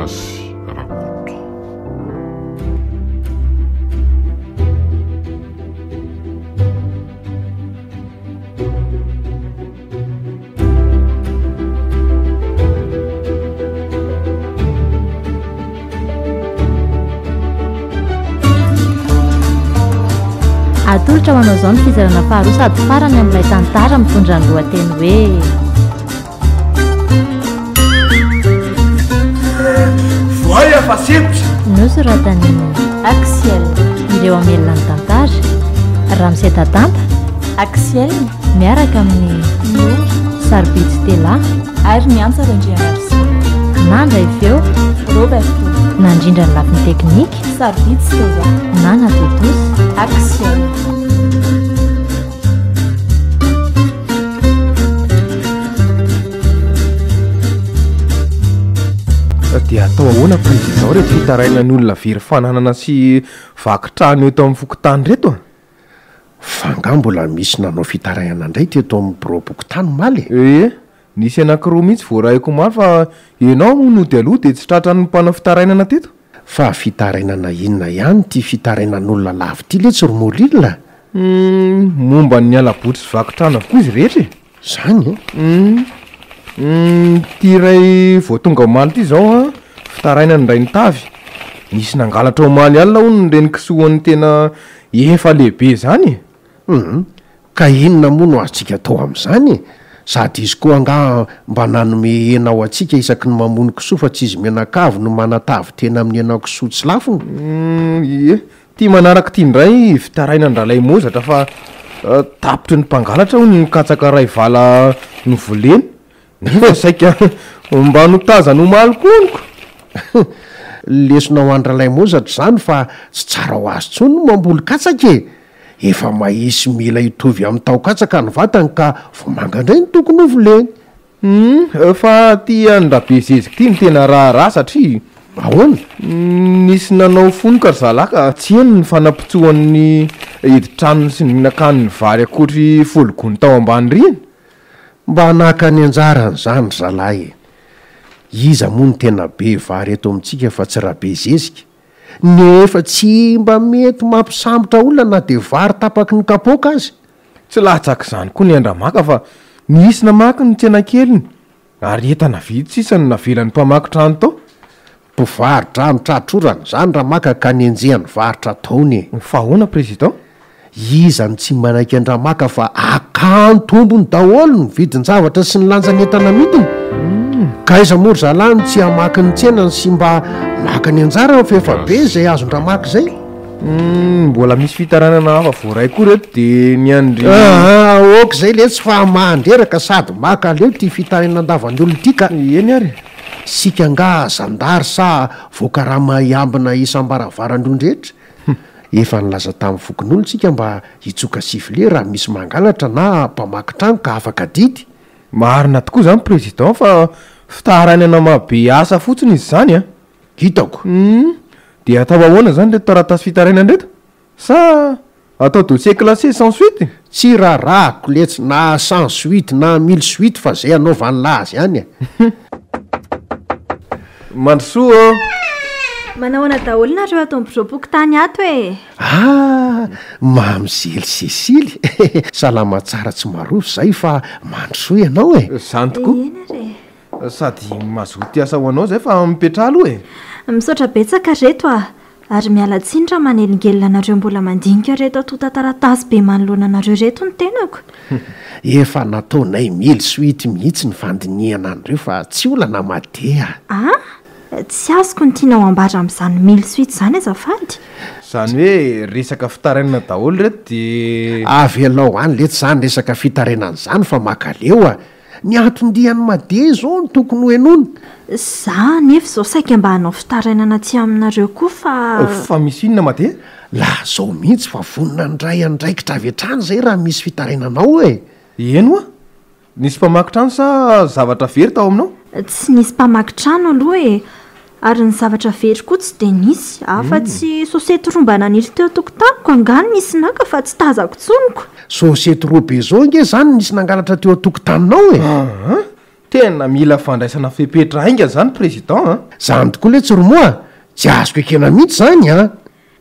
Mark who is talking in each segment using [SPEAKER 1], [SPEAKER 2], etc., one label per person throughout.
[SPEAKER 1] Gasy Rakoto.
[SPEAKER 2] Atolotra ho anao izao ny fizarana faharoa sady farany amin'ilay tantara mitondra ny lohateny hoe
[SPEAKER 3] Voay fa sempotra!
[SPEAKER 2] Nosoratan'i
[SPEAKER 4] Axiel.
[SPEAKER 2] Ireo hamelona ny tantara, Ramose Tatanta,
[SPEAKER 4] Axiel.
[SPEAKER 2] Miaraka amin'i
[SPEAKER 4] Noro.
[SPEAKER 2] Sarobidy Stella.
[SPEAKER 4] Ary ny Antsa Randrianarisoa.
[SPEAKER 2] Nandray feo.
[SPEAKER 4] Roberto.
[SPEAKER 2] Nandrindra ny lafiny teknika.
[SPEAKER 4] Sarobidy Stella.
[SPEAKER 2] Nana Tontosa.
[SPEAKER 4] Axiel.
[SPEAKER 5] Dia atao ahoana président reto fitarainan'ny olona very fananana sy vaky trano eto amin'ny fokontany reto a?
[SPEAKER 6] Fa nga mbola misy nanao fitarainana indray teto amin'ny biraom-pokontany omaly e?
[SPEAKER 5] Ie, nisy anankiroa mihitsy voarahiko omaly fa ianao moa nody aloha dia tsy tratran'ny mpanao fitarainana teto.
[SPEAKER 6] Fa fitarainana inona ihany ity fitarainan'olona lavo ity letsy ry Molil a?
[SPEAKER 5] Humm, momba ny hala-botry sy vaky trano avokoa izy rehetra e!
[SPEAKER 6] Zany e?
[SPEAKER 5] Humm, humm, ity iray vao tonga omaly ity izao an, fitarainan'ny rainitavy. Nisy nangalatra omaly alina hono ireny kisoany tena efa lehibe izany e!
[SPEAKER 6] Humm, ka inona moa no azontsika atao amin'izany e? Sady izy koa angaha mba nanome hena ho antsika isaky ny mamono kisoa fa tsy izy mianakavy no manatavy tena amin'ny henan-kisoa tsy lafony?
[SPEAKER 5] Humm, ie, Ity manaraka ity indray fitarainan'Ralaimozatra fa tapitry ny mpangalatra hono ny katsaka iray vala novoleny nefa saika mba notazany omaly koa honko.
[SPEAKER 6] Lesona ho an-dRalaimozatra izany fa tsy tsara ho azy intsony ny mamboly katsaka e! Efa mahia sy mila hitovy amin'ny taho-katsaka ny vatany ka vomanga indray no tokony hovoleny.
[SPEAKER 5] Humm fa ty an-dRabezeziky ty no tena raharaha satria.
[SPEAKER 6] Ahoana?
[SPEAKER 5] Nisy nanao fonoka ry zalahy ka tsy heno ny fanapitsohan'ny hidin-tranony sy ny nakany ny vary akotry folo gony tao ambany rihana.
[SPEAKER 6] Mba naka ny anjarany izany ry zalahy e! Iza moa no tena be vary eto amintsika fa tsy Rabezezika? Nefa tsy mba mety mampisambotra olona na dia vary tapaky ny kapoaka aza.
[SPEAKER 5] Tsy latsak'izany koa ny an-dRamaka fa nisy namaky ny tsenakeliny ary entana vitsy sisa no navelan'ny mpamaky trano tao.
[SPEAKER 6] Mpivaro-drano tratr'orana izany Ramaka ka nenjehan'ny varotra ataony e!
[SPEAKER 5] Fa ahoana Président?
[SPEAKER 6] Iza no tsy manaiky an-dRamaka fa akan-tombony daholo ny vidin-javatra sy ny lanjan'ny entana amidiny? Ka aiza moa ry zalahy no tsy hamaky ny tsenany sy mba maka ny anjarany fa efa be izay azon-dRamaka izay?
[SPEAKER 5] Humm mbola misy fitarainana hafa voaray koa reto de ny an-dry.
[SPEAKER 6] Aa ok zay letsy fa mandreraka sady maka aleo ity fitarainandavan'ny olona ity ka.
[SPEAKER 5] Eny ary.
[SPEAKER 6] Isika angaha zandary sa voakarama hiambina isam-baravaran'ny olon-drehetra? Efa nilaza tamin'ny fokonolona isika mba hitsoka sifflet raha misy mangalatra na mpamaky trano ka afaka adidy.
[SPEAKER 5] Marina tokoa izany président fa fitarainana maha be asa fotsiny izy izany a!
[SPEAKER 6] Hitako.
[SPEAKER 5] Humm! Dia atao ahoana izany ireto taratasy fitarainana ireto? Sa atao dossier classé sans suite?
[SPEAKER 6] Tsy raharahako letsy na sans suite na mille suite fa zay anaovan'lah azy ihany e!
[SPEAKER 5] Mandrosoa ô!
[SPEAKER 7] Manahoana daholo nareo ato amin'ny biraom-pokontany ato e!
[SPEAKER 6] Ah! Mamzely Cécile! Salama tsara tsy marovy zay fa mandrosoa ianao e!
[SPEAKER 5] Zany tokoa!
[SPEAKER 7] Eny ary e!
[SPEAKER 5] Sady mazoto hiasa ho anao zay fa mipetraha aloha e!
[SPEAKER 7] Misaotra betsaka reto a! Ary miala tsiny raha manelingelina anareo mbola mandinika reto antontan-taratasy be manoloana anareo reto ny tenako.
[SPEAKER 6] Efa nataonay mille suite mihitsy ny fandinihana an'ireo fa tsy olana made a!
[SPEAKER 7] A! Tsy azoko ny tianao ambara amin'izany mille suite izany azafady?
[SPEAKER 5] Izany hoe resaka fitarainana daholo ireto dia.
[SPEAKER 6] Avelao any letsy izany resaka fitarainana izany fa makaleo a! Ny anton-dian'i Made izao no tokony ho henoina.
[SPEAKER 7] Za anefa izao saika mba hanao fitarainana aty aminareo koa fa.
[SPEAKER 5] Fa misy inona Made?
[SPEAKER 6] Lazao mihitsy fa vonona handray andraikitra avy hatrany izay raha misy fitarainana ao e!
[SPEAKER 5] Eny hoa! Nisy mpamaky trano sa zavatra very tao aminao?
[SPEAKER 7] Tsy nisy mpamaky trano aloha e! Ary ny zavatra very koa tsy dia nisy, afa-tsy sosety roa mba naniry teo an-tokotaniko angaha no nisy naka fa tsy tazako intsony ko!
[SPEAKER 6] Sosety roa be zao ange zany nisy nangalatra teo an-tokotaninao e!
[SPEAKER 5] Aa! Tena mila fandraisana fepetra haingana izany Président a!
[SPEAKER 6] Zany tokoa letsy ry moa! Tsy azoko ekena mihitsy izany an!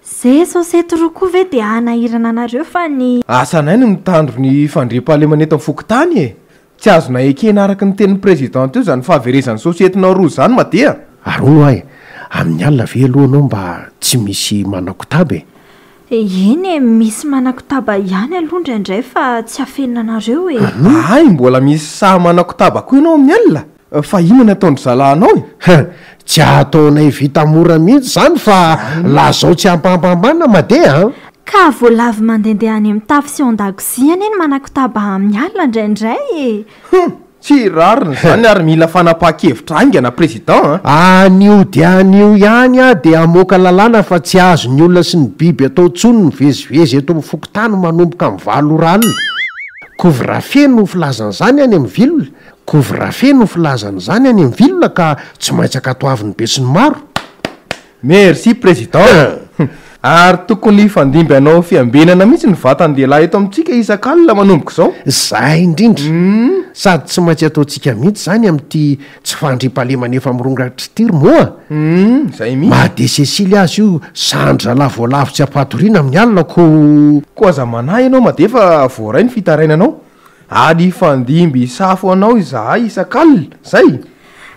[SPEAKER 7] Ze sosety roa koa ve dia hanahirana anareo fa ny.
[SPEAKER 5] Asanay ny mitandro ny fandriampahalemana eto amin'ny fokontany e! Tsy azonay ekena araka ny tenin'ny Président teo izany fahaverezan'ny sosetinao roa izany Made a!
[SPEAKER 6] Ary hono ahy, amin'ny alina ve aloha ianao mba tsy misy manakotaba e?
[SPEAKER 7] Eny e, misy manakotaba ihany aloha indraindray fa tsy afenina anareo e!
[SPEAKER 5] Hay mbola misy sahy manakotaba koa ianao amin'ny alina? Fa inona ny ataon-dry zalahy anao e?
[SPEAKER 6] Hein! Tsy ataonay vita mora mihitsy izany fa lazao tsy ampampambana Made a!
[SPEAKER 7] Ka voalavo mandehandeha any amin'ny tafo sy ao an-dakozia anie ny manakotaba amin'ny alina indraindray e!
[SPEAKER 5] Hum! Tsy rariny izany ary mila fanapahan-kevitra haingana Président
[SPEAKER 6] a! Anio dia anio ihany aho dia hamoaka lalàna fa tsy azon'ny olona sy ny biby atao intsony ny mivezivezy eto amin'ny fokontany manomboka amin'ny valo ora alina. Couvre-feu no filazana izany any amin'ny ville. Couvre-feu no filazana izany any amin'ny ville ka tsy maintsy ankatoavin'ny besinimaro.
[SPEAKER 5] Merci Président! Ary tokony hifandimby hanao fiambenana mihitsy ny vatan-dehilahy eto amintsika isak'alina manomboka izao.
[SPEAKER 6] Izay indrindra! Sady tsy maintsy ataontsika mihitsy izany amin'ity tsy fandriampahalemana efa mirongatra ity ry moa!
[SPEAKER 5] Izay mihitsy.
[SPEAKER 6] Made Cécile aza io zandry zalahy voalavo tsy ampatoriana amin'ny alina ko!
[SPEAKER 5] Koa aza manahy ianao Made fa voaray ny fitarainanao. Ary hifandimby hisafo anao izahay isak'alina, zay?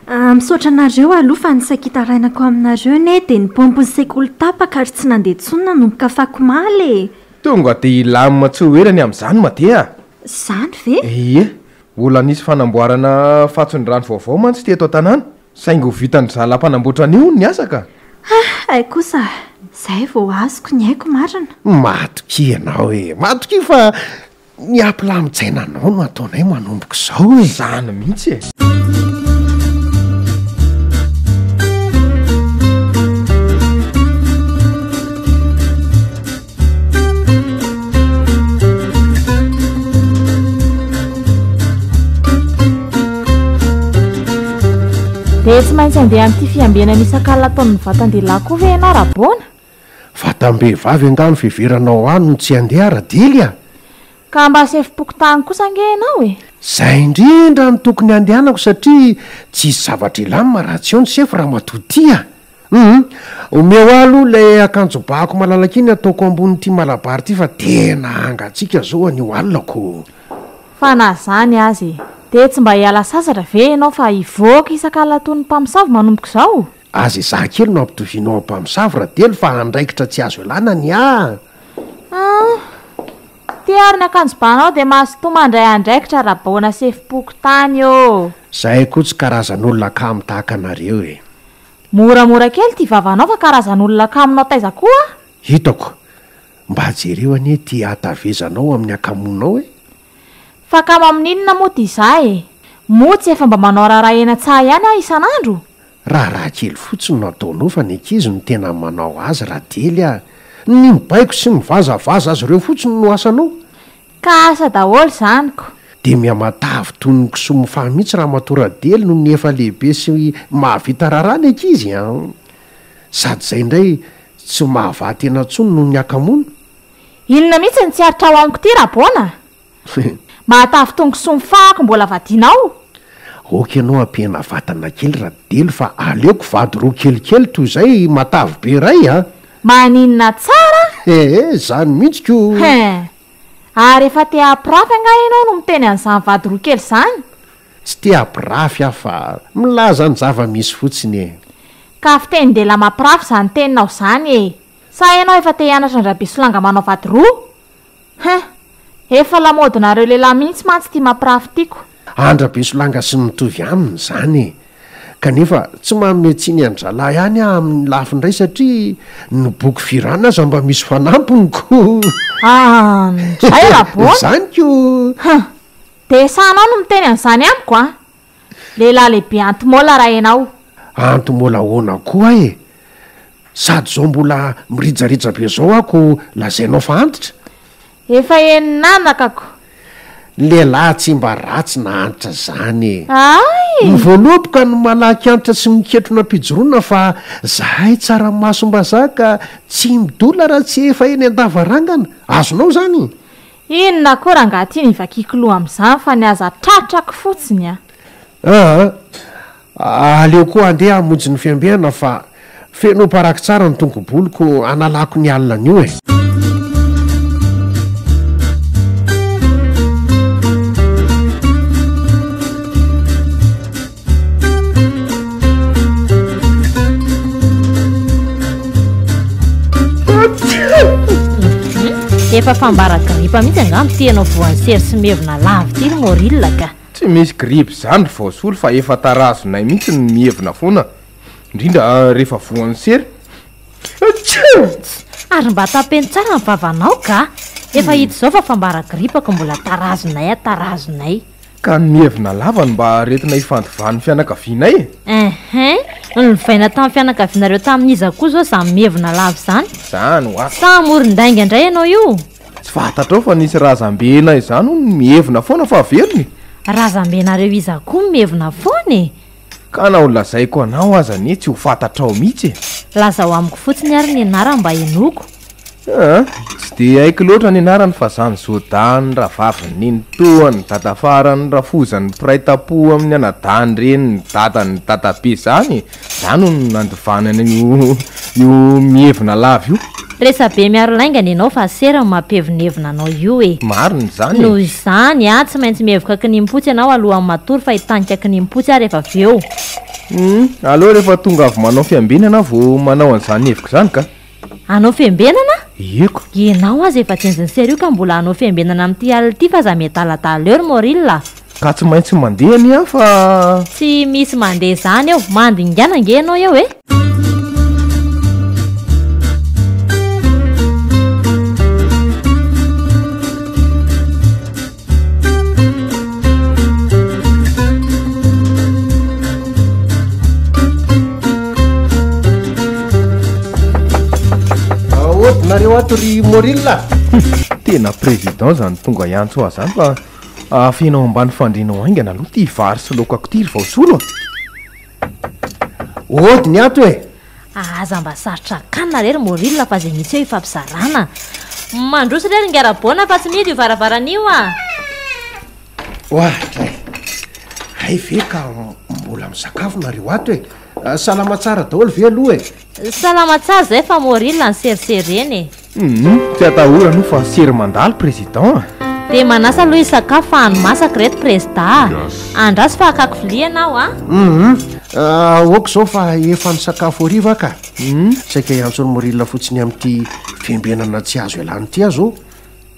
[SPEAKER 7] Misaotra anareo aloha fa ny saika hitarainako aminareo anie dia ny paompin'ny sekoly tapaka ary tsy nandeha intsony nanomboka afakomaly e!
[SPEAKER 5] Tonga dia hilamina tsy ho ela ny amin'izany Made a!
[SPEAKER 7] Izany ve?
[SPEAKER 5] Ie, mbola nisy fanamboarana fatson-drano vaovao mantsy teto an-tanàna, saingy ho vitan-dry zalahy mpanamboatra an'io hono ny asa ka!
[SPEAKER 7] Ah, hay kosa, izay vao azoko ny aiko marina.
[SPEAKER 6] Matokia ianao e! Matokia fa Ny hampilamin-tsaina anao no ataonay manomboka izao e!
[SPEAKER 5] Izany mihitsy e!
[SPEAKER 2] Dia tsy maintsy handeha amin'ity fiambenana isak'alina ataon'ny vatan-dehilahy koa ve ianao Rabona?
[SPEAKER 6] Vatam-behivavy angaha no fiheveranao ahy no tsy handeha Radily a!
[SPEAKER 2] Ka mba sefom-pokontany kosa ange ianao e!
[SPEAKER 6] Izay indrindra no tokony handehanako satria tsy hisy zavatra hilamina raha tsy eo ny sefo ramatoa ty a! Hum! Omeo ahy aloha ilay akanjobako malalaka iny ataoko ambonin'ity malabary ity fa tena hangatsiaka izao anio alina ko!
[SPEAKER 2] Fa na izany aza e! Dia tsy mba hiala sasatra ve ianao fa hivoaka isak'alina toy ny mpamosavy manomboka izao?
[SPEAKER 6] Aza ezaha kely no ampitovianao amin'ny mpamosavy Radelo fa andraikitra tsy azo ialana ny ahy.
[SPEAKER 2] Hum! Ty ary ny akanjobanao dia mazotoa mandray andraikitra Rabaona sefom-pokontany ô!
[SPEAKER 6] Zahay koa tsy karazan'olona kamo tahaka anareo e!
[SPEAKER 2] Moramora kely ty vavanao fa karazan'olona kamonao taiza koa aho?
[SPEAKER 6] Hitako! Mba jereo anie ty hatavezanao amin'ny hakamoanao e!
[SPEAKER 2] Fa kamo amin'inona moa ty za e? Moa tsy efa mba manao raharaha eny an-tsaha ihany aho isan'andro?
[SPEAKER 6] Raharaha kely fotsiny no ataonao fa ny ankizy no tena manao azy Radely a! Ny mibaiko sy mivazavaza azy ireo fotsiny no asanao.
[SPEAKER 2] Ka asa daholo izany ko!
[SPEAKER 6] Dia mihamatavy toy ny kisoa mifaha mihitsy ramatoa Radely noho ny efa lehibe sy mahavita raharaha ny ankizy an! Sady izay indray tsy mahavaha tena intsony noho ny hakamoana.
[SPEAKER 2] Inona mihitsy no tsy aritrao amiko ity Rabona? Mahatavy tongosoa mifahako mbola vadianao?
[SPEAKER 6] Ok ianao ampihena vatana kely Radelo fa aleoko vady roa kelikely toy izay matavy be iray a!
[SPEAKER 2] Maninona tsara?
[SPEAKER 6] Ee, zany mihitsy ko!
[SPEAKER 2] Hein! Ary efa te hampirafy angaha ianao no miteny an'izany vady roa kely izany?
[SPEAKER 6] Tsy te hampirafy aho fa milaza ny zava-misy fotsiny e!
[SPEAKER 2] Ka fitenin-dehilahy mampirafy izany teninao izany e! Sa ianao efa te hianatra an-dRabesolanga manao vady roa? Hein! Efa lamaodinareo lehilahy mihitsy mantsy ity mampirafy ity ko!
[SPEAKER 6] An-dRabesolanga sy ny mitovy aminy izany e! Kanefa tsy manome tsiny an-dRzalahy ihany aho amin'ny lafiny iray satria ny boky firana aza mba misy fanampiny ko!
[SPEAKER 2] Andray Rabona!
[SPEAKER 6] Izany ko!
[SPEAKER 2] Hein! Dia sahanao no miteny an'izany amiko an! Lehilahy lehibe anti-môla raha ianao.
[SPEAKER 6] Anti-môla ahoana koa e? Sady zao mbola mirijarija be zao aho ko lazainao fa antitra?
[SPEAKER 2] Efa henon'anakako.
[SPEAKER 6] Ny lehilahy tsy mba ratsy na antitra zany e.
[SPEAKER 2] Hay!
[SPEAKER 6] Ny voaloboka no malaky antitra sy miketrona am-pijoroana fa zahay tsaramasom-bazaha ka tsy midola raha tsy efa eny an-davarangana. Azonao zany?
[SPEAKER 2] Inona koa rangaha ty ny vakiako loha amin'izany fa ny aza tratrako fotsiny a!
[SPEAKER 6] Aa! Aleo koa handeha hamonjy ny fiambenana fa feno paraky tsara ny tongo-boloko hanalako ny alina anio e!
[SPEAKER 2] Efa fambara gripa mihitsy angamba ity ianao voan'ny sery sy mievina lava ity ry Moril ka.
[SPEAKER 5] Tsy misy grippe izany ry Vaosolo fa efa tarazonay mihitsy ny mievina foana, indrindra rehefa voan'ny sery.
[SPEAKER 2] Ary mba tapeno tsara ny vavanao ka! Efa hita izao fa fambara gripa ko mbola tarazonay a tarazonay.
[SPEAKER 5] Ka ny mievina lava no mba aretina ifandovan'ny fianakavianay e!
[SPEAKER 2] Ehe, nolovaina tamin'ny fianakavianareo tamin'iza koa izao izany mievina lava izany?
[SPEAKER 5] Izany hoa!
[SPEAKER 2] Sa amoron-dainga indray ianao io?
[SPEAKER 5] Tsy fantatrao fa nisy razambenay izany hono mievina foana fa velona e!
[SPEAKER 2] Razambenareo iza koa no mievina foana e?
[SPEAKER 5] Ka na ho lazaiko anao aza anie tsy ho fantatrao mihitsy e!
[SPEAKER 2] Lazao amiko fotsiny ary ny anarany mba henoiko.
[SPEAKER 5] Aa, tsy dia haiko loatra ny anarany fa zany Zodahan'ny rahavavin'ny nenitoany, dadafaran'ny rafozan'ny mpiray tampo amin'ny anadahin'ny renin'ny dadan'ny dadabe zany e! Zany no nandovana an'io io mievina lava io.
[SPEAKER 2] Resabe miaro lainga nenao fa sera no mampievinevina anao io e.
[SPEAKER 5] Marina izany e.
[SPEAKER 2] Noho izany a, tsy maintsy mievoka kinimpotsy ianao alohan'ny matory fa hitanika kinimpotsy aho rehefa avy eo.
[SPEAKER 5] Hum, aleo rehefa tonga avy manao fiambenana aho vao manao an'izany hevoka izany ka.
[SPEAKER 2] Hanao fiambenana?
[SPEAKER 5] Eko.
[SPEAKER 2] Ianao aza efa jenjin'ny sery io ka mbola hanao fiambenana amin'ity alina ity fa aza miadaladala eo ry Moril a.
[SPEAKER 5] Ka tsy maintsy mandeha anie aho fa.
[SPEAKER 2] Tsy misy mandeha izany eo, mandingana ange ianao eo e.
[SPEAKER 6] Aody nareo ato ry Moril a!
[SPEAKER 5] Tena président zany tonga hiantso ahy zany fa afeno ao ambany fandriana ao haingana aloha ty vary sy laokako ty ry Vaosolo a!
[SPEAKER 6] Ody ny ato e!
[SPEAKER 2] Aza mba sarotra akanina re ry Moril fa izay misy eo ifampizarana. Mandroso re ry Ngaraboana fa tsy mihidy io varavarana io a!
[SPEAKER 6] Oadray! Hay ve ka mbola misakafo nareo ato e! Salama tsara daholo ve aloha e?
[SPEAKER 2] Salama tsara izay fa Moril no seriserena e!
[SPEAKER 5] Humm tsy atahorana io fa sery mandalo président a!
[SPEAKER 2] Dia manasa aloha hisakafo fa any masaka ireto prezda a! Andraso fa hakako vilia ianao a!
[SPEAKER 6] Humm aoka izao fa efa nisakafo hariva aho ka! Saika hiantso an'i Moril fotsiny amin'ity fiambenana tsy azo ialana ity aho izao.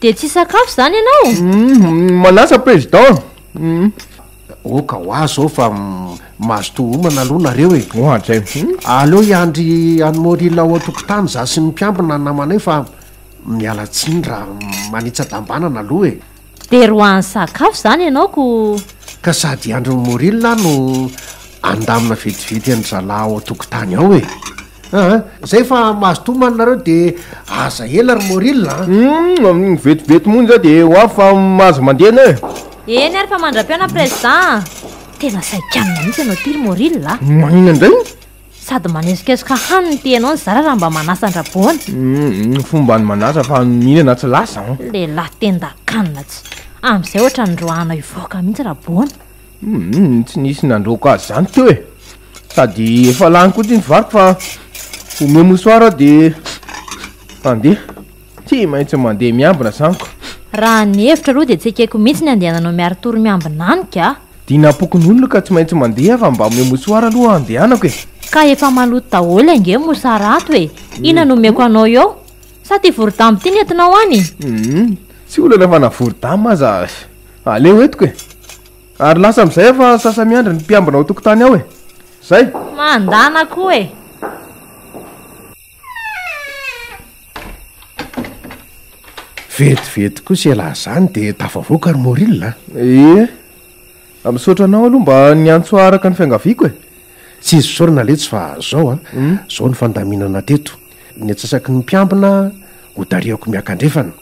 [SPEAKER 2] Dia tsy hisakafo izany ianao?
[SPEAKER 5] Humm manasa président! Humm.
[SPEAKER 6] Oka ho ahy zao fa mazotoa homana aloha nareo e!
[SPEAKER 5] Ohatray.
[SPEAKER 6] Aleo hiandry an'i Moril ao an-tokotany za sy ny mpiambina namanay fa miala tsiny raha manitsa-dambanana aloha e!
[SPEAKER 2] Dia roahan'ny sakafo izany ianao ko!
[SPEAKER 6] Ka sady hiandry an'i Moril aho no handamina vetivety an-dry zalahy ao an-tokotany ao e! Aa! Zay fa mazotoa homana nareo de aza ela ry Moril a!
[SPEAKER 5] Humm! Vetivety monja de ho avy fa mahazo mandeha anie e!
[SPEAKER 2] Eny ary fa mandra-pihaona Prezida a! Tena saikanina mihitsy ianao ity ry Moril a!
[SPEAKER 5] Maninona indray?
[SPEAKER 2] Sady manesokesoka hanina ity ianao no zara raha mba manasa an-dRaboana.
[SPEAKER 5] Humm! Fomba ny manasa fa mihinana tsy lasa an!
[SPEAKER 2] Lehilahy tendan-kanina tsy. Amin'izay ohatran'ny roahana hivoaka mihitsy Raboana.
[SPEAKER 5] Humm tsy nisy nandroaka azy zany teo e! Sady efa lany koa ty ny variko fa omeo mouchoir aho de handeha. Tsy maintsy mandeha miambina zany ko.
[SPEAKER 2] Raha ny hevitro aloha dia tsy ekeko mihitsy ny handehananao miari-tory miambina any ka!
[SPEAKER 5] Dinam-pokonolona ka tsy maintsy mandeha fa mba omeo mouchoir aloha handehanako e!
[SPEAKER 2] Ka efa maloto daholo ange mouchoir ato e! Inona no omeko anao eo? Sa ty vorodamba ty no entinao any?
[SPEAKER 5] Humm tsy olana fa na vorodamba aza aleo entiko e! Ary lasa amin'izay aho fa sasa-miandry ny mpiambina ao an-tokotany ao e! Zay!
[SPEAKER 2] Mandana koa e!
[SPEAKER 6] Vetivety kosa ialahy izany dia tafavoaka ry Moril a!
[SPEAKER 5] Ie. Misaotra anao aloha mba niantso ahy araka ny fiangaviako e!
[SPEAKER 6] Tsy izy fisaorana letsy fa zao a! Zao ny fandaminana teto, ny antsasaky ny mpiambina hotarihako miakandrefana,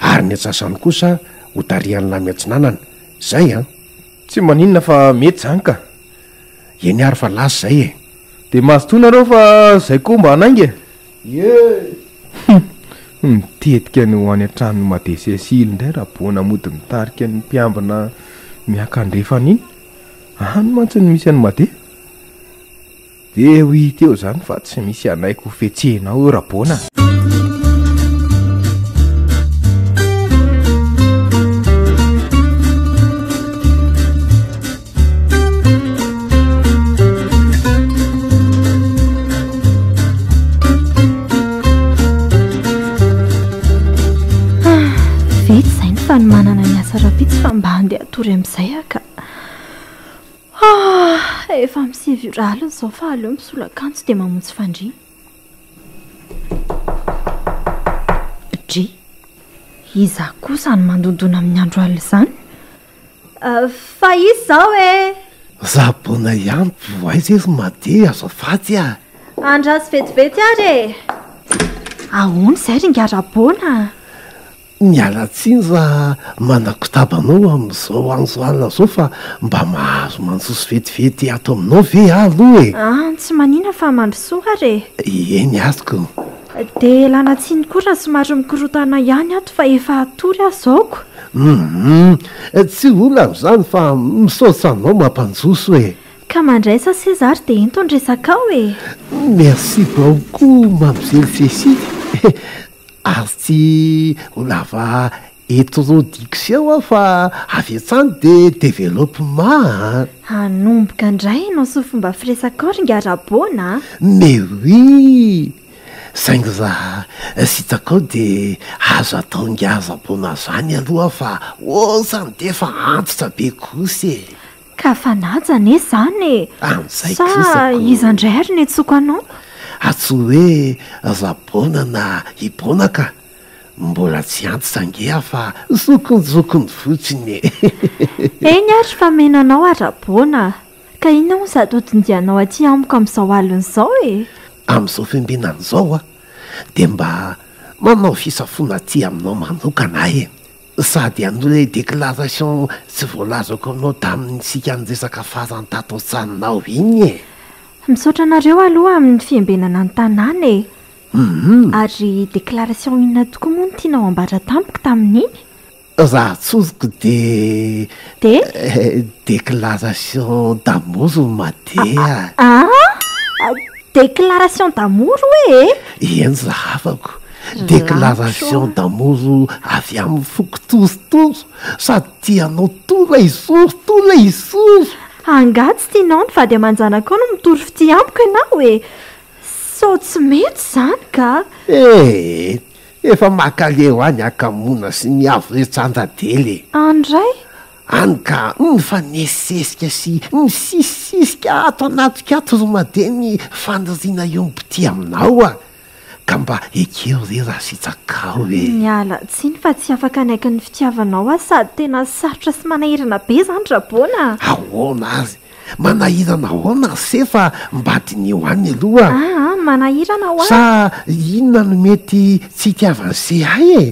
[SPEAKER 6] ary ny antsasany kosa hotarihan'ny lahy miatsinanana. Zay an!
[SPEAKER 5] Tsy maninona fa mety zany ka!
[SPEAKER 6] Eny ary fa lasa zay e!
[SPEAKER 5] De mazotoa nareo fa zay koa mba hanainga e!
[SPEAKER 6] Ie!
[SPEAKER 5] Hum! Mitetika ny ho any an-tranon'i Madesesily indray Raboana mody mitarika ny mpiambina miakandrefana iny. Any mantsy no misy an'i Made. Dia ho hita eo izany fa tsy misy hanaiky ho fetsenao eo Rabona a.
[SPEAKER 7] Vita izay ny fanomanana ny asa rahampitso fa mba handeha hatory amin'izay aho ka. Ah, efa amin'ny 9 ora alina izao fa aleo misolo akanjo dia mamonjy fandriana. Dry, iza kosa no mandondona amin'ny andro alina izany? Fa iza izao e?
[SPEAKER 6] Rabona ihany vao aiza izy Made azafady a!
[SPEAKER 7] Andraso vetivety ary e! Ahoana izay ry ingahy Rabona a?
[SPEAKER 6] Miala tsiny raha manakotaba anao amin'izao andro alina izao fa mba mahazo mandroso vetivety ato aminao ve aho aloha e?
[SPEAKER 7] An, tsy manina fa mandrosoa ary
[SPEAKER 6] e! Eny azoko.
[SPEAKER 7] Dia ialana tsiny koa raha somary mikorontana ihany ato fa efa hatory aho izao ko!
[SPEAKER 6] Humm, tsy olana izany fa misaotra anao mampandroso e!
[SPEAKER 7] Ka mandraisa seza ary dia ento ny resakao e!
[SPEAKER 6] Merci beaucoup mamzely Cécile ary tsy ho lava introduction aho fa avy hatrany dia développement a!
[SPEAKER 7] Hanomboka indray ianao sy ny fomba firesakao ry ingahy Rabona a!
[SPEAKER 6] Mais oui! Saingy raha sitakao de azo atao ngiaza bona zany aloha fa otrany de efa antitra be kosa e!
[SPEAKER 7] Ka fanaja anie zany e!
[SPEAKER 6] Amin'izay
[SPEAKER 7] Sa
[SPEAKER 6] kosa ko.
[SPEAKER 7] iza indray ary no iantsoako anao?
[SPEAKER 6] Antsoy hoe Rabona na i Bona ka! Mbola tsy antitra ange aho fa zokinjokiny fotsiny e!
[SPEAKER 7] Eny ary fa mino anao aho Rabona a! Ka inona moa izato hodindianao aty amiko amin'izao alina izao e?
[SPEAKER 6] Amin'izao fiambenana izao aho dia mba manao fisafoana aty aminao manokana aho e! Sady hanao ilay déclaration tsy voalazako aminao tamin'isika niresaka farany tato an-tranonao iny e!
[SPEAKER 7] Misaotra anareo aloha amin'ny fiambenana ny tanàna e! Ary déclaration inona tokoa moa no tianao ambara tamiko tamin'iny?
[SPEAKER 6] Raha tsoriko de.
[SPEAKER 7] De?
[SPEAKER 6] Déclaration d'amour ry Made a!
[SPEAKER 7] Aa! Déclaration d'amour hoe e?
[SPEAKER 6] Eny rahavako, déclaration d'amour avy amin'ny foko torotoro sady tia anao tora isoro tora isoro!
[SPEAKER 7] Angaha tsy tianao ny vady aman-janakao no mitory fitia amiko ianao e? Sao tsy mety izany ka!
[SPEAKER 6] Ee! Efa makaleo any hakamoana sy ny avo retsandradely e!
[SPEAKER 7] Any indray?
[SPEAKER 6] Any ka mifanesisesika sy misisisika ato anatiko ato ry Made ny faniriana hiombom-pitia aminao a! Ka mba ekeo re raha sitrakaho e!
[SPEAKER 7] Miala tsiny fa tsy afaka hanaiky ny fitiavanao aho sady tena sarotra sy manahirana be izany Rabona
[SPEAKER 6] a! Ahoana ary? Manahirana ahoana ry se fa mba diniho any aloha.
[SPEAKER 7] Aa manahirana hoa.
[SPEAKER 6] Sa inona no mety tsy itiavan'i se ahy e?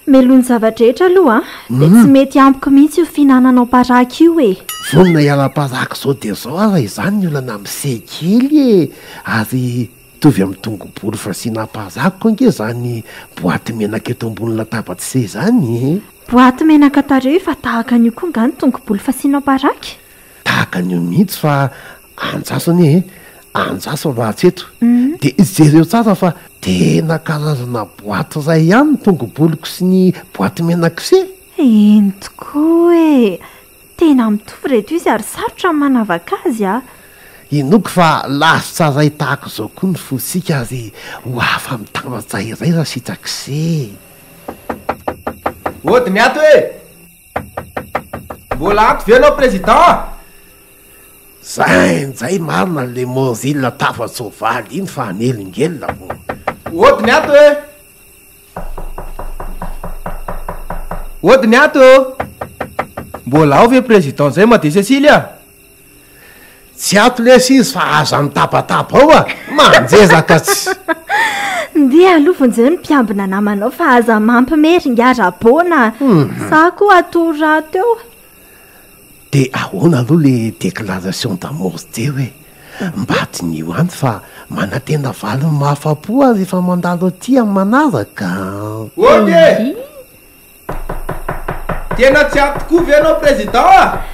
[SPEAKER 7] Meloa ny zava-drehetra aloha dia tsy mety amiko mihitsy io fihinananao paraky io e.
[SPEAKER 6] Vonona hiala paraky zao dia zao aza izany ny olana amin'i se kely e! Ary mitovy amin'ny tongobory fasiana paraky ange izany boaty menaka eto ambony latabatr'i se izany e!
[SPEAKER 7] Boaty menaka tarehy fa tahaka an'io koa nga ny tongobolo fasianao paraky?
[SPEAKER 6] Tahaka an'io mihitsy fa anjaso anie e, anjaso raha tsy eto. Dia jereo tsara fa tena karazana boaty iray ihany ny tongoboloko sy ny boaty menak'i se.
[SPEAKER 7] Eny tokoa e! Tena mitovy ireto izy ary sarotra ny manavaka azy a!
[SPEAKER 6] Inoako fa lavitra iray tahaka izao koa ny fontsika ary ho afa-mitambatra iray raha sitrak'i se.
[SPEAKER 5] Ody ny ato e! Mbola ato ve ianao président?
[SPEAKER 6] Zay njay marina le Mozilla tafatsoavaly iny fa hanelingelina vo.
[SPEAKER 5] Ody ny ato e! Ody ny ato ô! Mbola ao ve président zay Made Cecilia?
[SPEAKER 6] Tsy ato lesy izy fa aza mitabataba ao a! Manjezaka tsy.
[SPEAKER 7] Ndeha aloha vonjeo ny mpiambina namanao fa aza mampime ry ingahy Rabona a! Za koa hatory rahateo.
[SPEAKER 6] De ahoana aloha le déclaration d'amour teo e? Mba diniho any fa manantena valiny mahafapo aho rehefa mandalo aty amin'ny manaraka an!
[SPEAKER 5] Ody e! Tena tsy ato tokoa ve ianao président a?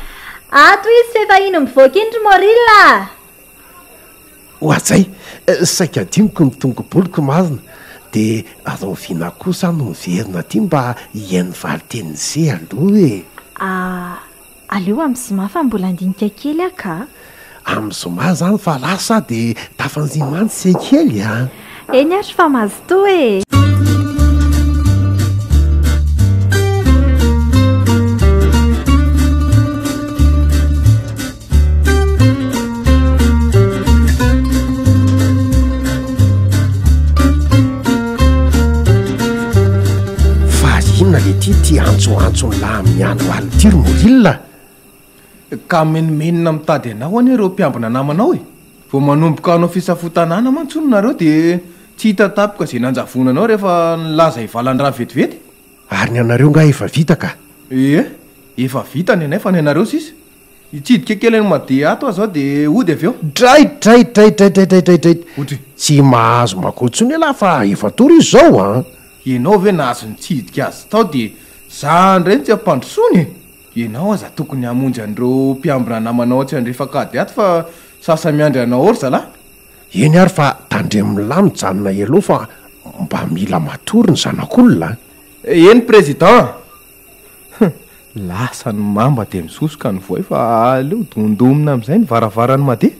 [SPEAKER 7] Ato izy f'efa iny mivoaka iny ry Moril a!
[SPEAKER 6] Oadray, saika adinoko ny tongoboloko marina, dia rahoviana kosa aho no miverina aty mba hihaino valin-tenin'i se aloha e?
[SPEAKER 7] Ah, aleo amin'ny zoma fa mbola handinika kely aho ka.
[SPEAKER 6] Amin'ny zoma izany fa lasa aho dia tafanjia mantsy se kely a!
[SPEAKER 7] Eny ary fa mazotoa e!
[SPEAKER 6] Fa inona le ty ty antsoantson'lah amin'ny andro alina ty ry Moril a?
[SPEAKER 5] Ka menomenona mitady anao anie ireo mpiambina namanao e! Vao manomboka hanao fisafoan-tanàna mantsy hono nareo dia tsy hita tampoka izay nanjavonanao rehefa nilaza hivalan-drano vetivety.
[SPEAKER 6] Ary ny anareo nga efa vita ka?
[SPEAKER 5] Ie, efa vita ny anay fa ny anareo sisa. Hitsidika kely an'i Made ato aho zao dia hody avy eo.
[SPEAKER 6] Dray dray dray dray dray dray dray dray.
[SPEAKER 5] Hody.
[SPEAKER 6] Tsy mahazo makao intsony ialahy fa efa tory izy zao an!
[SPEAKER 5] Ianao ve nahazo nitsidika azy tao dia za ndray no tsy ampandrosoany e! Ianao aza tokony hamonjy an'ireo mpiambina namanao atsy andrefakady ato fa sasa miandry anao ao ry zalahy.
[SPEAKER 6] Eny ary fa tandremo milahy mijanona ela eo fa mba mila matory ny zanak'olona an!
[SPEAKER 5] Eny Président! Hum! Lasa ny mamba dia misosoka ny voay fa aleo dondomina amin'izay ny varavaran'i Made.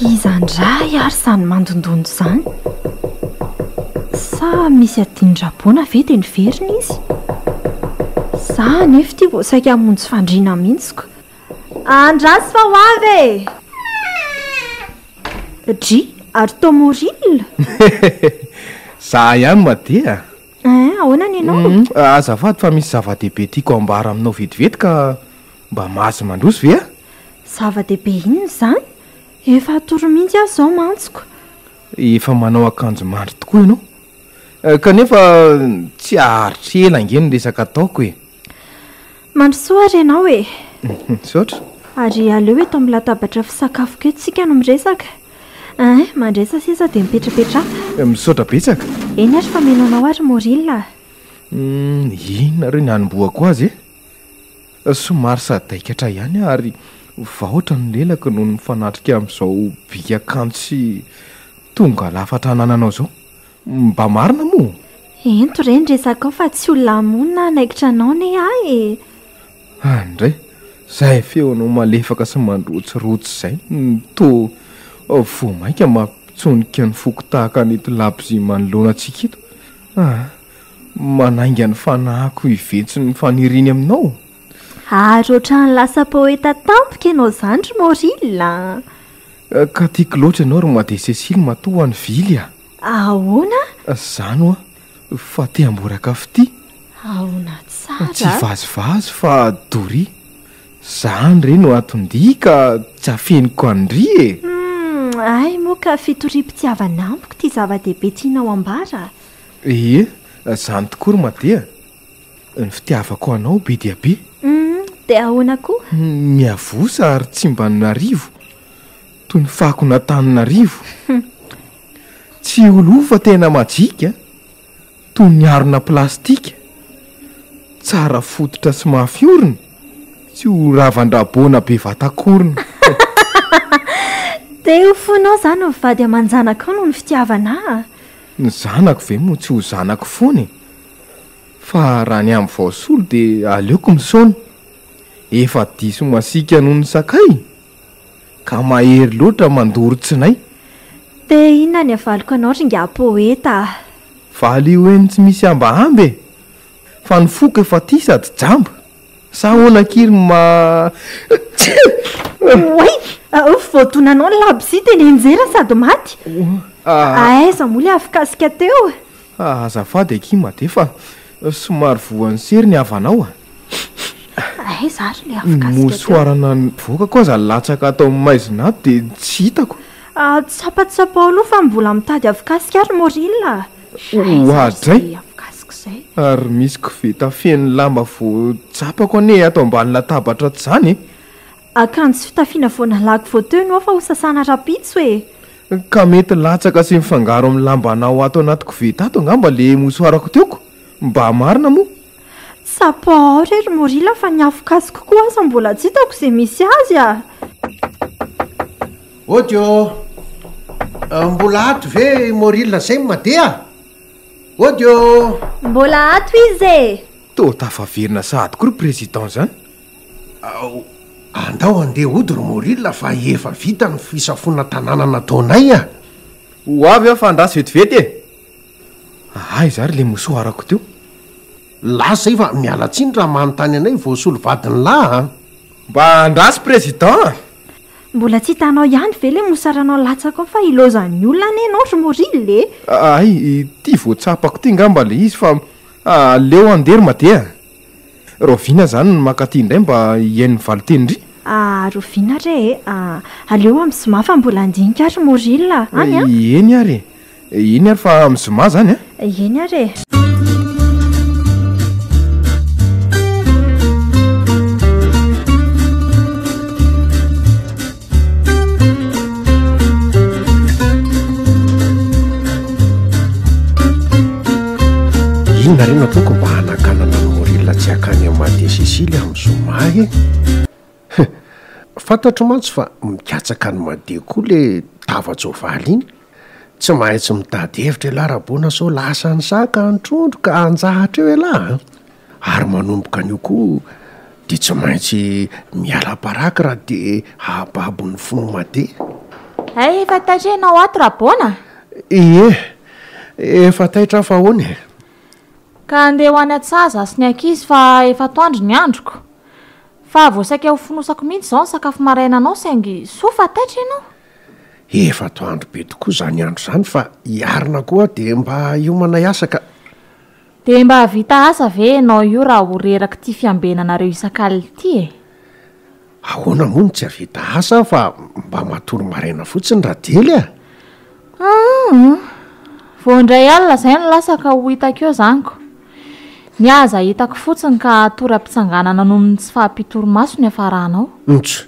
[SPEAKER 7] Iza indray ary izany mandondono izany? Sa misy adinin-dRaboana ve dia niverina izy? Za anefa ity vao saika hamonjy fandriana mihitsy ko. Andraso fa ho avy e! Dry, ary toa Moril?
[SPEAKER 5] Za ihany Made a!
[SPEAKER 7] Hein, ahoana ny anao?
[SPEAKER 5] Azafady fa misy zava-dehibe tiako ambara aminao vetivety ka mba mahazo mandroso ve aho?
[SPEAKER 7] Zava-dehibe inona izany? Efa hatory mihitsy aho izao mantsy ko.
[SPEAKER 5] Efa manao akanjo mandry tokoa ianao. Kanefa tsy haharitra ela ange ny resaka ataoko e.
[SPEAKER 7] Mandrosoa ary ianao e.
[SPEAKER 5] Misaotra.
[SPEAKER 7] Ary aleo eto amin'ny latabatra fisakafoko eto isika no miresaka. Ein, mandraisa seza dia mipetrapetraha.
[SPEAKER 5] Misaotra betsaka.
[SPEAKER 7] Eny ary fa mino anao aho ry Moril a.
[SPEAKER 5] Inona re ny hanombohako azy e? Somary sadaikatra ihany aho ary vahotra ny lelako noho ny mifanatrika amin'izao bika kanto sy tonga lafatra anananao izao. Mba marina moa?
[SPEAKER 7] Ento re ny resakao fa tsy olona hamono na hanaikitra anao anie aho e!
[SPEAKER 5] Andray, izay feonao malefaka sy mandrotsirotsy izay no toa vao mainka mampitsonika ny foko tahaka an'ito labozia manoloana antsika ito. Ah! Manainga ny fanahiko hivetso ny faniriany aminao.
[SPEAKER 7] Ary ohatran'ny lasa poeta tampoka ianao izany ry Moril a!
[SPEAKER 5] Ka tiako loatra ianao ry Made Cécile matoa any vily a!
[SPEAKER 7] Ahoana?
[SPEAKER 5] Zany hoa fa te hamboraka fitia.
[SPEAKER 7] Ahoana tsara?
[SPEAKER 5] Tsy vazivazy fa doria. Zany re no aton-dia ka tsy afeniko an-dry e!
[SPEAKER 7] Humm, hay moa ka fitoriam-pitiavana amiko ity zava-dehibe tianao ambara a!
[SPEAKER 5] Ie, zany tokoa ry Made a! Ny fitiavako anao be dia be.
[SPEAKER 7] Humm, dia ahoana koa?
[SPEAKER 5] Miavosa ary tsy mba narivo, toy ny fakon'Antananarivo. Tsy ho lo fa tena majika, toy ny harona plastika. Tsara fototra sy mafy orina, tsy ho ravan-drabona be vatakorona.
[SPEAKER 7] Dia ho fonao izany ho vady aman-janakao noho ny fitiavana ahy a!
[SPEAKER 5] Ny zanako ve moa tsy ho zanako foana e! Fa raha ny amin'ny voasolo dia aleoko misaona. Efa diso masiaka noho ny sakay ka mahery loatra mandoro tsinay.
[SPEAKER 7] Dia inona ny havaliko anao ry ingahy poeta a!
[SPEAKER 5] Valio eny tsy misy hambahamba e! Fa ny foko efa tia sady jamba. Sa ahoana akia ry ma.
[SPEAKER 7] Oay! Voadonanao ny labozia dia nianjera sady maty. Aiza moa ilay afokasika teo?
[SPEAKER 5] Azafady akia Made fa somary voan'ny sery ny havanao a!
[SPEAKER 7] Aiza ary ilay afokasika
[SPEAKER 5] teo?
[SPEAKER 7] Ny
[SPEAKER 5] mosoarana nivoakako aza latsaka ato amin'ny maizina ato dia tsy hitako.
[SPEAKER 7] Tsapatsapao aloha fa mbola mitady afokasika ary Moril a!
[SPEAKER 5] Oadray! Ary misy koveta feno lamba voatsapako anie ato ambany latabatra ato izany e!
[SPEAKER 7] Akanjo sy fitafiana vao nalako vao teo no ao fa ho sasana rahampitso e!
[SPEAKER 5] Ka mety latsaka sy mifangaro amin'ny lambanao ato anaty koveta ato angamba le mosoarako teo ko! Mba marina moa?
[SPEAKER 7] Tsapao re ry Morila fa ny afokasiko koa aza mbola tsy hitako izay misy azy a!
[SPEAKER 6] Ody ô! Mbola ato ve i Morila zay no madeha? Ody ô!
[SPEAKER 7] Mbola ato izy e!
[SPEAKER 5] Toa tafaverina sahady koa ry Président zany.
[SPEAKER 6] Ao, andao handeha hody ry Morila fa efa vita ny fisafoana tanàna nataonay a!
[SPEAKER 5] Ho avy aho fa andraso vetivety e! Aiza ary le mosoarako teo?
[SPEAKER 6] Lasa zay fa miala tsiny raha manontany anay voasolo vadin'i lah a!
[SPEAKER 5] Mba andraso Président a!
[SPEAKER 7] Mbola tsy hitanao ihany ve le mosaranao latsaka ao fa ilaozan'ny olona anie ianao ry Morila e!
[SPEAKER 5] Hay, ity vao tsapako ity ngamba le izy fa aleo handeha ry Made a! Rahoviana zany no maka aty indray mba hihaino ny valin-tenin-dry?
[SPEAKER 7] Ah, rahoviana re e! Aleo amin'ny zoma fa mbola handinika aho ry Morila a! Any an!
[SPEAKER 5] Eny ary e! Eny ary fa amin'ny zoma zany an!
[SPEAKER 7] Eny ary e!
[SPEAKER 6] Inona re no ataoko mba hanakanana an'i Morila tsy hakany amin'i Made Cécile amin'ny zoma e? Fantatro mantsy fa mikatsaka an'i Made koa le tava-tsoavaly iny. Tsy maintsy mitady hevitra ialahy Rabona sao lasan'ny saka ny trondro ka hanjahatra eo ialahy a! Ary manomboka anio koa dia tsy maintsy miala paraky raha te hahababo ny fon'i Made.
[SPEAKER 2] Hay efa taitra ianao ato Rabona?
[SPEAKER 6] Ie, efa taitra aho fa ahoana e?
[SPEAKER 2] Ka andeha ho any an-tsaha za sy ny ankizy fa efa atoandro ny androko. Fa vao saika ho fonosako mihitsy izao ny sakafo marainanao saingy soa fa taitra ianao.
[SPEAKER 6] Efa atoandro be tokoa izany andro izany fa hiarina koa aho dia mba hiomana hiasa ka.
[SPEAKER 2] Dia mba hahavita asa ve ianao io raha ho rerak'ity fiambenanareo isak'alina ity e?
[SPEAKER 6] Ahoana moa no tsy hahavita asa aho fa mba matory maraina fotsiny Radely a!
[SPEAKER 2] Humm! Vao indray alina izay no lasa ka ho hitako eo izany ko! Ny aza hitako fotsiny ka hatory am-pitsanganana noho ny tsy fahampian-torimaso ny hiafaranao.
[SPEAKER 6] Ntso!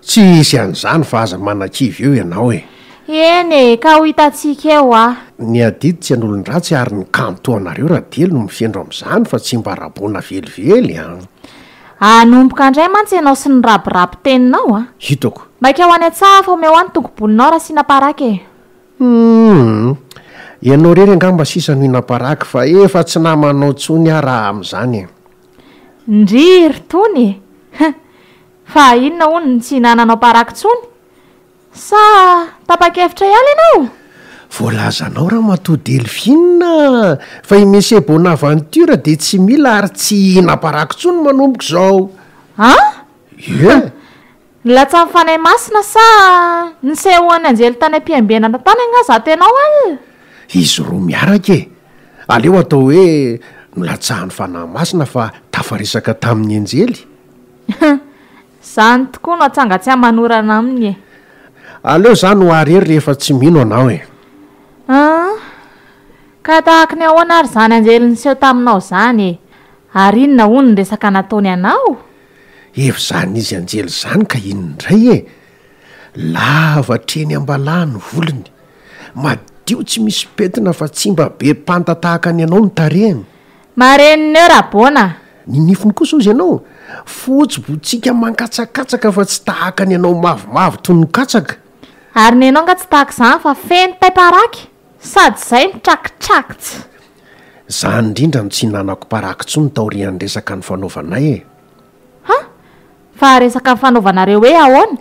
[SPEAKER 6] Tsy hisy an'izany fa aza manakivy eo ianao e!
[SPEAKER 2] Eny e, ka ho hitantsika eo ah!
[SPEAKER 6] Ny adidy tsy an'olon-dratsy ary ny kanto toa anareo Radely no mifendro amin'izany fa tsy mba rabona velively an!
[SPEAKER 2] Hanomboka indray mantsy ianao sy ny rabiraby teninao an!
[SPEAKER 6] Hitako.
[SPEAKER 2] Maika ho any an-tsaha fa omeo ahy ny tongo-bolonao raha asiana paraky e!
[SPEAKER 6] Humm! Ianao irery angamba sisa no hinam-paraky fa efa tsy namanao intsony aho raha amin'izany e!
[SPEAKER 2] Ndry ry Tony e! Huh! Fa inona hono no tsy hinananao paraky intsony? Sa tapa-kevitra hiala ianao?
[SPEAKER 6] Voalazanao ramatoa Delphine fa i Monsieur Bonaventure dia tsy mila ary tsy hihinam-paraky intsony manomboka izao.
[SPEAKER 2] An?
[SPEAKER 6] Ie.
[SPEAKER 2] Nilatsahan'ny Fanahy Masina sa nisehoan'ny anjely tany am-piambenana tany angaha izato ianao alina?
[SPEAKER 6] Izy roa miaraka e! Aleo atao hoe nolatsahan'ny Fanahy Masina fa tafaresaka tamin'ny anjely.
[SPEAKER 2] Zany tokoa no atsanga tsy amanorana aminy e.
[SPEAKER 6] Aleo za no arery rehefa tsy mino anao e.
[SPEAKER 2] An! Ka tahaky ny ahoana ary zany anjely niseho taminao zany e? Ary inona hono ny resaka nataony anao?
[SPEAKER 6] Efa zany izy anjely zany ka inona indray e? Lava hatreny am-balaha ny volony. Madio tsy misy pentina fa tsy mba be mpanta tahaka ny anao ny tarehiny.
[SPEAKER 2] Marenina eo Rabona a!
[SPEAKER 6] Ny nifiny kosa hozy ianao, fotsy botsiaka mankatsakatsaka fa tsy tahaka ny anao mavomavo toy ny katsaka.
[SPEAKER 2] Ary nenao nga tsy tahaka izany fa feno tay paraky sady izay mitrakitrakitsy.
[SPEAKER 6] Zany indrindra no tsy hinanako paraky intsony taorian'ny resaka nifanaovanay e!
[SPEAKER 2] Ha? Fa resaka nifanaovanareo hoe ahoana?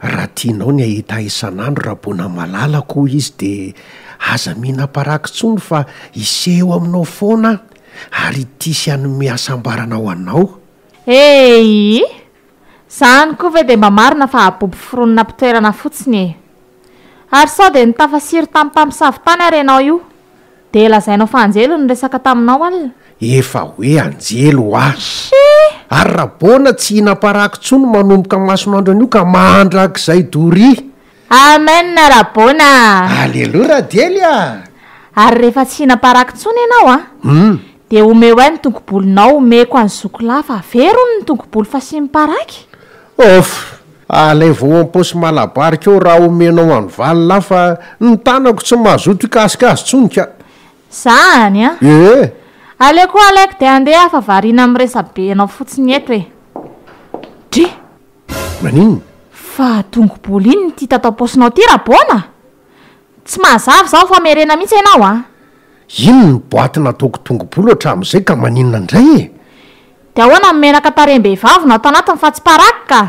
[SPEAKER 6] Raha tianao ny hahita ahy isan'andro Rabona malalako hoy izy dia aza mihinam-paraky intsony fa hiseho aminao foana aho ary hitia sy hanome hasambarana ho anao.
[SPEAKER 2] Eii! Zany koa ve dia mba marina fa abobo foronina am-pitoerana fotsiny e! Ary sao dia nitafasiry tamin'ny mpamosavy tany ary ianao io? Dia lazainao fa anjely no niresaka taminao alina?
[SPEAKER 6] Efa hoe anjely hoa!
[SPEAKER 2] Shii!
[SPEAKER 6] Ary Rabona tsy hihinam-paraky intsony manomboka mason'andro anio ka mandrakizay doria!
[SPEAKER 2] Amen Rabona a!
[SPEAKER 6] Aleloia Radely a!
[SPEAKER 2] Ary rehefa tsy hihinam-paraky intsony ianao a! Dia omeo ahy ny tongo-bolonao omeko an'i zokilahy fa very hono ny tongo-bolo fasian'ny paraky.
[SPEAKER 6] Off! Alaivo ao am-paosy malabarika ao raha omenao an'i valolahy fa ny tanako tsy mazoto hikasika azy tsony ka!
[SPEAKER 2] Zany an!
[SPEAKER 6] Ee!
[SPEAKER 2] Aleo koa alaiko dia handeha aho fa variana amin'ny resabe anao fotsiny eto e. Dry!
[SPEAKER 6] Maninona?
[SPEAKER 2] Fa tongo-bolo inona ity tato am-paosinao ity Rabona? Tsy mahazava izaho fa miharena mihitsy ianao a!
[SPEAKER 6] Iny ny boaty nataoko tongo-bolo hatramin'izay ka maninona indray e?
[SPEAKER 2] Dia ahoana ny menaka tarehim-behivavy no ato anatiny fa tsy paraky ka!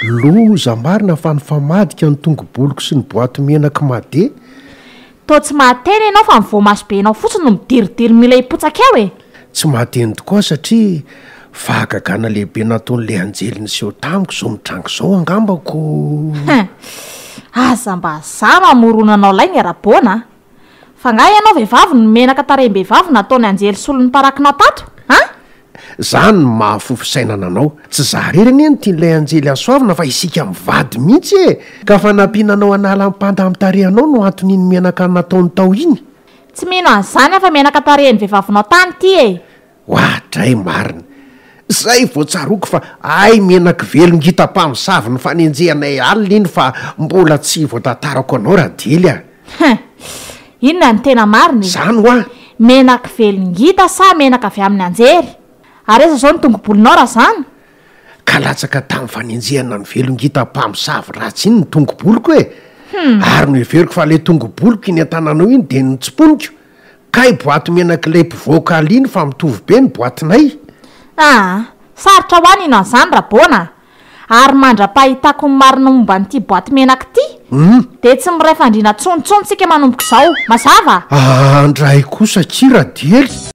[SPEAKER 6] Loza marina fa nifamadika ny tongo-boloko sy ny boaty menak'i Made.
[SPEAKER 2] Toa tsy mahateny ianao fa ny voamasobenao fotsiny no midiridiry mila hipotsaka eo e!
[SPEAKER 6] Tsy mahateny tokoa aho satria fahagagana lehibe nataon'ilay anjely niseho tamiko izao mitranga izao angamba ko.
[SPEAKER 2] Hein! Aza mba za mamorona anao lainga Rabona a! Fa nga ianao vehivavy no menaka tarehim-behivavy nataon'ny anjely solon'ny parakinao tato an?
[SPEAKER 6] Zany no maha fo fisainana anao. Tsy za rery anie no tian'ilay anjely hasoavina fa isika mivady mihitsy e! Ka fanampiana anao hanala ny panda amin'ny tarehinao no anton'iny menaka nataony tao iny.
[SPEAKER 2] Tsy mino an'izany aho fa menaka tarehin'ny vehivavinao tany ity e!
[SPEAKER 6] Oadray marina! Zay vao tsaroako fa hay menaky velon-gita mpamosavy nifanenjehanay alina iny fa mbola tsy voatantarako anao Radely a!
[SPEAKER 2] Hein! Inona no tena marina e?
[SPEAKER 6] Zany hoa!
[SPEAKER 2] Menaky velon-gita sa menaka avy amin'ny anjery? Ary aiza izao ny tongo-bolonao raha zany?
[SPEAKER 6] Ka latsaka tamin'ny fanenjehana ny velon-gita mpamosavy ratsy iny ny tongo-boloko e! Ary noheveriko fa ilay tongo-boloko iny an-tananao iny dia notsimponiko. Kay boaty menak'ilay mpivoaka alina fa mitovy be ny boatinay.
[SPEAKER 2] Aa! Sarotra ho ahy ny hino an'izany Rabona a! Ary mandra-pahitako ny marina momba an'ity boaty menaka ity, dia tsy miray fandriana intsony intsony tsika manomboka izao. Mazava?
[SPEAKER 6] Aa ndray kosa akia Radely!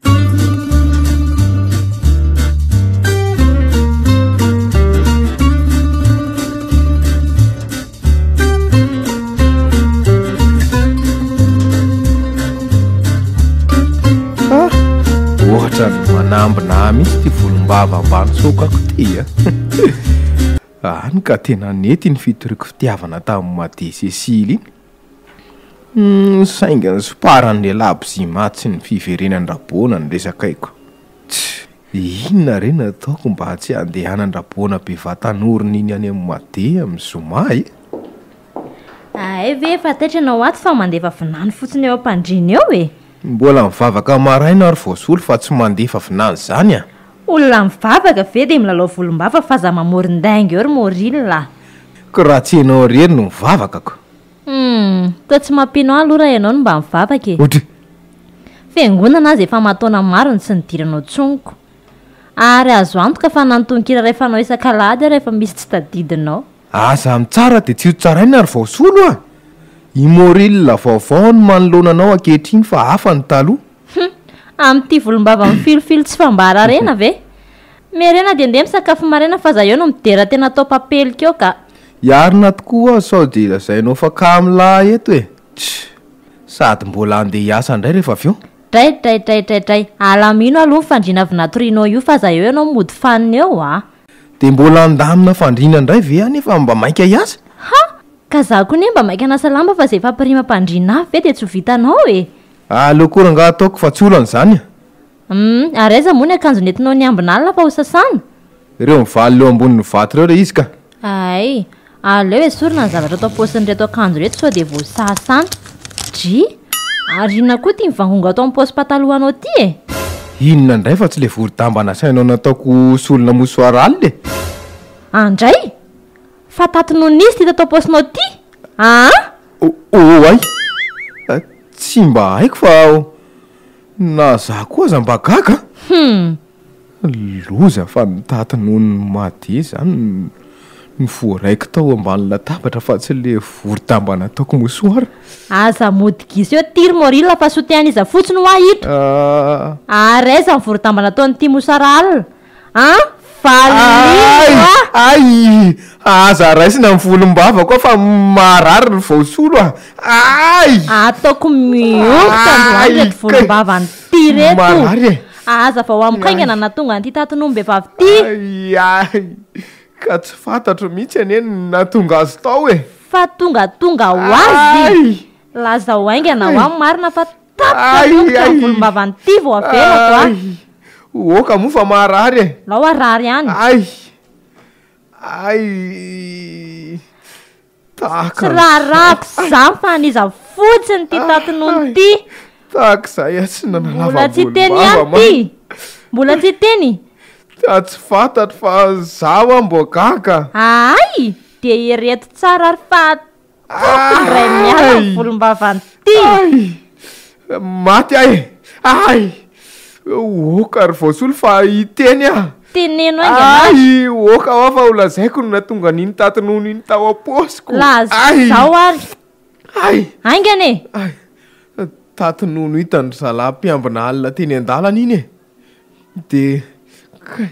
[SPEAKER 5] Ah, ohatran'ny manambina ahy mihitsy ity volombava ambany sokako ity a. Any ka tena nety iny fitoriako fitiavana tamin'i Made Cécile iny. Hmm, saingy ny soparan'ny lehilahy maty sy ny fiverenan-dRaboana no resakaiko. Tch, inona re no ataoko mba tsy handehanan-dRaboana be vatan'orona iny any amin'i Made amin'ny zoma e?
[SPEAKER 7] Hay ve efa taitra ianao ato fa mandefa vinany fotsiny eo am-pandriana eo e?
[SPEAKER 5] Mbola mivavaka maraina ary voasolo fa tsy mandefa vinany izany a!
[SPEAKER 7] Olona mivavaka ve dia milalao volombava fa aza mamoron-dainga eo ry Moril a!
[SPEAKER 5] Ko raha tsy ianao irery no mivavaka ko!
[SPEAKER 7] Humm, toa tsy mampino ahy aloha raha ianao no mba mivavaka e!
[SPEAKER 5] Ohatry.
[SPEAKER 7] Fiangonana aza efa aman-taona maro no tsy nidiranao intsony ko! Ary azo antoka fa na ny tononkira iray fanao isak'alahady ary efa misy tsy tadidinao.
[SPEAKER 5] Aza mitsara dia tsy ho tsaraina ry Vaosolo a! I Moril vaovao no manoloana anao ankehitriny fa hafa ny taloha.
[SPEAKER 7] Hum! Amin'ity volombava mifilofilo tsy fambara harena ve? Miharena dia ndeha misakafo maraina fa za eo no midera tena atao papelika eo ka!
[SPEAKER 5] Hiarina tokoa aho sao dia lazainao fa kamo lahy eto e! Tch! Sady mbola handeha hiasa indray rehefa avy eo.
[SPEAKER 7] Dray dray dray dray dray! Alamino aloha ny fandriana avy natorianao io fa za eo ianao mody fanina eo a!
[SPEAKER 5] Dia mbola handamina fandriana indray ve aho nefa mba maika hiasa?
[SPEAKER 7] Ha! Ka za koa ne mba maika hanasa lamba fa zay fampirimam-pandriana avy ve dia tsy ho vitanao e!
[SPEAKER 5] Aleo koa rangaha ataoko fa tsy olana izany a!
[SPEAKER 7] Humm, ary aiza moa ny akanjo nentinao niambina alina fa ho sasana?
[SPEAKER 5] Ireo mivalona eo ambonin'ny vato ireo ilay izy ka!
[SPEAKER 7] Hay, aleo esorina ny zavatra ato am-paosin'ireto akanjo ireto sao dia voasasa any. Dry, ary inona koa ity mivangongo ato amin'ny paosy patalohanao ity e?
[SPEAKER 5] Inona indray fa tsy ilay voro-damba nasainao nataoko solona mouchoir alina e?
[SPEAKER 7] Andray! Fa tato non'iza ity tato am-paosinao ity? Aa!
[SPEAKER 5] Oay! Tsy mba haiko fa Na za koa aza mba gaga a!
[SPEAKER 7] Hum!
[SPEAKER 5] Loza fa nitaty noho ny Made zany no voaraiko tao ambany latabatra fa tsy le vorodamba nataoko mouchoir.
[SPEAKER 7] Aza mody gisa eo ty ry Moril fa soutien an'iza fotsiny hoa ito? Ary aiza ny vorodamba nataon'ity mouchoir alina? An! Valiho
[SPEAKER 5] a! Ay! Aza raisina ny volombavako aho fa marary ry Vaosolo a! Ay!
[SPEAKER 7] Ataoko miongotra androany ireto volombavan'ity ireto!
[SPEAKER 5] Marary e!
[SPEAKER 7] Aza vao amiko haingana ny nahatonga an'ity tatonom-behivavy ity!
[SPEAKER 5] Ay! Ay! Ka tsy fantatro mihitsy anie ny nahatonga azy tao e!
[SPEAKER 7] Fa tongatonga ho azy!
[SPEAKER 5] Ay!
[SPEAKER 7] Lazao haingana ho ahy marina fa Tapitra miongotra ny volombavan'ity vao avelako a!
[SPEAKER 5] Ay! Oka moa fa marary e!
[SPEAKER 7] Lao harary ihany.
[SPEAKER 5] Ay! Ay! Tahaka
[SPEAKER 7] Tsy raharahako izany fa an'iza fotsiny ity tantinono ity.
[SPEAKER 5] Tahaka izay aho tsy nanalava
[SPEAKER 1] Mbola tsy teny
[SPEAKER 5] volombava
[SPEAKER 1] ihany
[SPEAKER 5] mantsy.
[SPEAKER 1] ty! Mbola tsy teny?
[SPEAKER 5] Ka tsy fantatro fa zaho aho mbo gaga.
[SPEAKER 1] Ahay! Dia ireto tsara ary fa ataoko indray miala ny volombavan'ity!
[SPEAKER 5] Ay! Maty aho e! Ay! Oka ry Voasolo fa hiteny aho!
[SPEAKER 1] Teneno haingana ary!
[SPEAKER 5] Ay! Oka hoa fa ho lazaiko no nahatonga an'iny taty-nono iny tao am-paosiko!
[SPEAKER 1] Lazao ary!
[SPEAKER 5] Ay!
[SPEAKER 1] Haingana e!
[SPEAKER 5] Ay! Taty-nono hitan-dry zalahy mpiambina alina teny an-dalana iny e! Dia kay!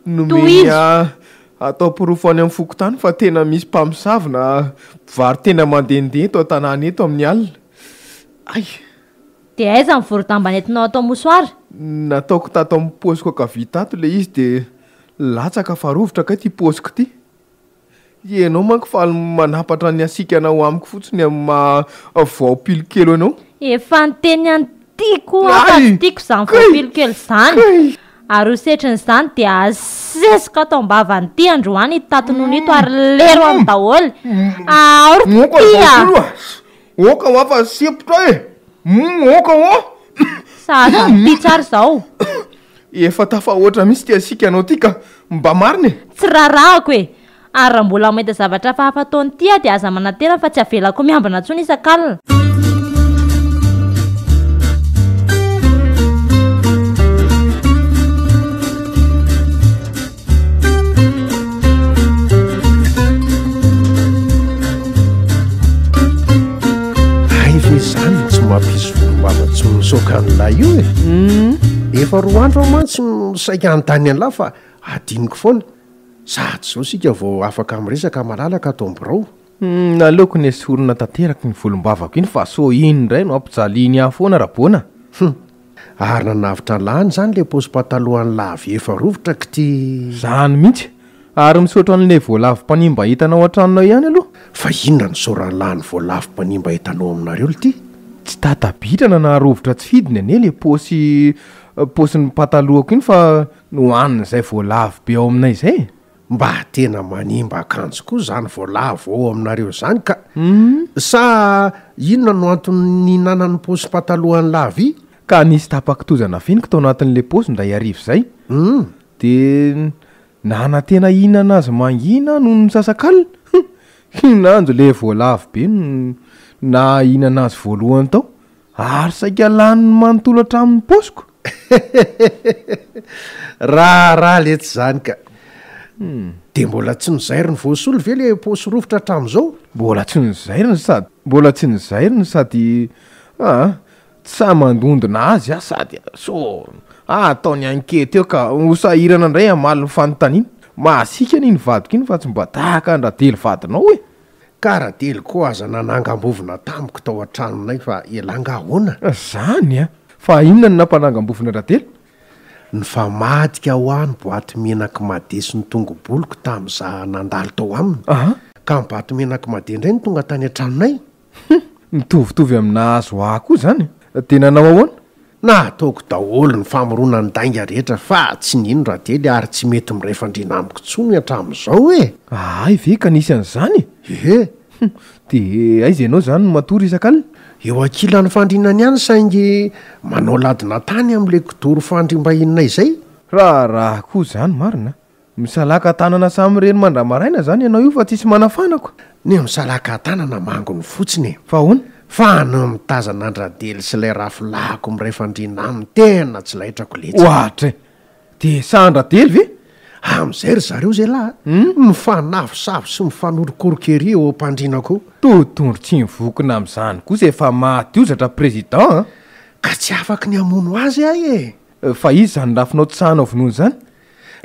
[SPEAKER 5] Nomeny ahy atao porofo any amin'ny fokontany fa tena misy mpamosavy na mpivaro-tena mandehandeha eto an-tanàna eto amin'ny alina. Ay!
[SPEAKER 1] Dia aiza ny vorodamba nentinao atao mosoara?
[SPEAKER 5] Nataoko tato amin'ny paosiko ankavia tato ilay izy dia latsaka fa rovitra kay ity paosiko ity. Ianao manko faly manampatra ny hasiakanao amiko fotsiny amin'ny maha voampilokelo anao.
[SPEAKER 1] Efa niteny an'ity koa aho fa tsy tiako izany voampilokelo izany. Ary ho setrin'izany dia asesiko ato am-bavan'ity androany ito taty-nono ito ary lero any daholo. Aory ty a!
[SPEAKER 5] Oka hoa fa sempotra e! Oka hoa!
[SPEAKER 1] Sahaza an'ity tsara izao.
[SPEAKER 5] Efa tafahoatra mihitsy ity hasiakanao ity ka! Mba marina e!
[SPEAKER 1] Tsy raharahako e! Ary raha mbola mahita zavatra hafahafa ataon'ity aho dia aza manantena fa tsy avelako miambina intsony isak'alina.
[SPEAKER 6] Hay ve izany no tsy mampisy volombava tsy misoaka an'ilay io e? Efa roa andro aho mantsy no saika hanontany an'lah fa adinoko foana. Sady izao isika vao afaka miresaka malalaka ato amin'ny birao.
[SPEAKER 5] Naleoko nesorina tanteraka iny volombavako iny fa sao iny indray no ampijaliany ahy foana Raboana.
[SPEAKER 6] Hum. Ary nanavotra lany izany ilay paosy patalohan'i Lavy efa rovitra k'ty.
[SPEAKER 5] Zany mihitsy. Ary misaotra an'ilay voalavo mpanimba entana ao an-tranonao ihany aloha.
[SPEAKER 6] Fa inona no isaoran'i lany voalavo mpanimba entana ao aminareo l'ty?
[SPEAKER 5] Tsy tata-bitrana na rovitra tsy fidiny anie ilay paosy paosin'ny patalohako iny fa nohanin'izay voalavo be ao aminay izay e.
[SPEAKER 6] Mba tena manimba akanjo koa zany voalavo ao aminareo zany ka! Sa inona no antony nihinanany paosy patalohan'i Lavie?
[SPEAKER 5] Ka nisy tapa-kitoza nafeniko tao anatin'ilay paosy indray hariva izay, dia nanantena hihinana azy mangina aho nony nisasak'alina, hum! Kinanjo ilay voalavo be no nahahinana azy voalohany tao, Ary saika laniny manontolo hatramin'ny paosiko.
[SPEAKER 6] Raharaha letsy izany ka. Dia mbola tsy nozairiny voasolo ve ilay paosy rovitra hatramin'izao?
[SPEAKER 5] Mbola tsy nozairiny sady mbola tsy nozairiny sady aa tsy sahy mandondona azy aho sady sao ataony enquete eo ka ho sahirana indray hamaly ny fanontaniana. Masiaka anie iny vadiko iny fa tsy mba tahaka an-dRadely vadinao e!
[SPEAKER 6] Ka Radely koa aza nanangam-bovona tamiko tao an-tranonay fa elah nga ahoana?
[SPEAKER 5] Zany an! Fa inona no nampanangam-bovona an-dRadely?
[SPEAKER 6] Nifamadika ho ahy ny boaty menak'i Made sy ny tongo-boloko tamin'izaho nandalo tao aminy. Ka ny boaty menak'i Made indray no tonga tany an-tranonay.
[SPEAKER 5] Hum! Mitovitovy amin'ny nahazo ahy koa izany. Dia nanao ahoana?
[SPEAKER 6] Nataoko daholo ny famoronan-dainga rehetra fa tsy nino Radely ary tsy mety miray fandriana amiko intsony hatramin'izao e!
[SPEAKER 5] Ahay ve ka nisy an'izany e?
[SPEAKER 6] Ehe!
[SPEAKER 5] Hum! Dia aiza ianao izany no matory isak'alina?
[SPEAKER 6] Eo ankilan'ny fandrinany ihany saingy manao ladina tany amin'ilay kidoro fandriam-bahininay izay.
[SPEAKER 5] Raharaha koa izany marina a! Misalaka tanana samirery mandra-maraina zany ianao io fa tsisy manafanako.
[SPEAKER 6] Ny misalaka tanana mangony fotsiny e.
[SPEAKER 5] Fa ahoana?
[SPEAKER 6] Fa ny mitazana an-dRadely sy ilay rafilahiko miray fandriana aminy tena tsy laitrako letsy.
[SPEAKER 5] Ohatra e! Dia sahan-dRadely ve?
[SPEAKER 6] Amin'izay ry zareo zay lahy a! Mifanavosavo sy mifanorokoroka ery eo am-pandriana koa.
[SPEAKER 5] Totondro tsy mivokona amin'izany kosa efa maty hozatra président a!
[SPEAKER 6] Ka tsy afaky ny hamono azy aho e!
[SPEAKER 5] Fa iza izany rafinao tsy sahanao vonoina izany?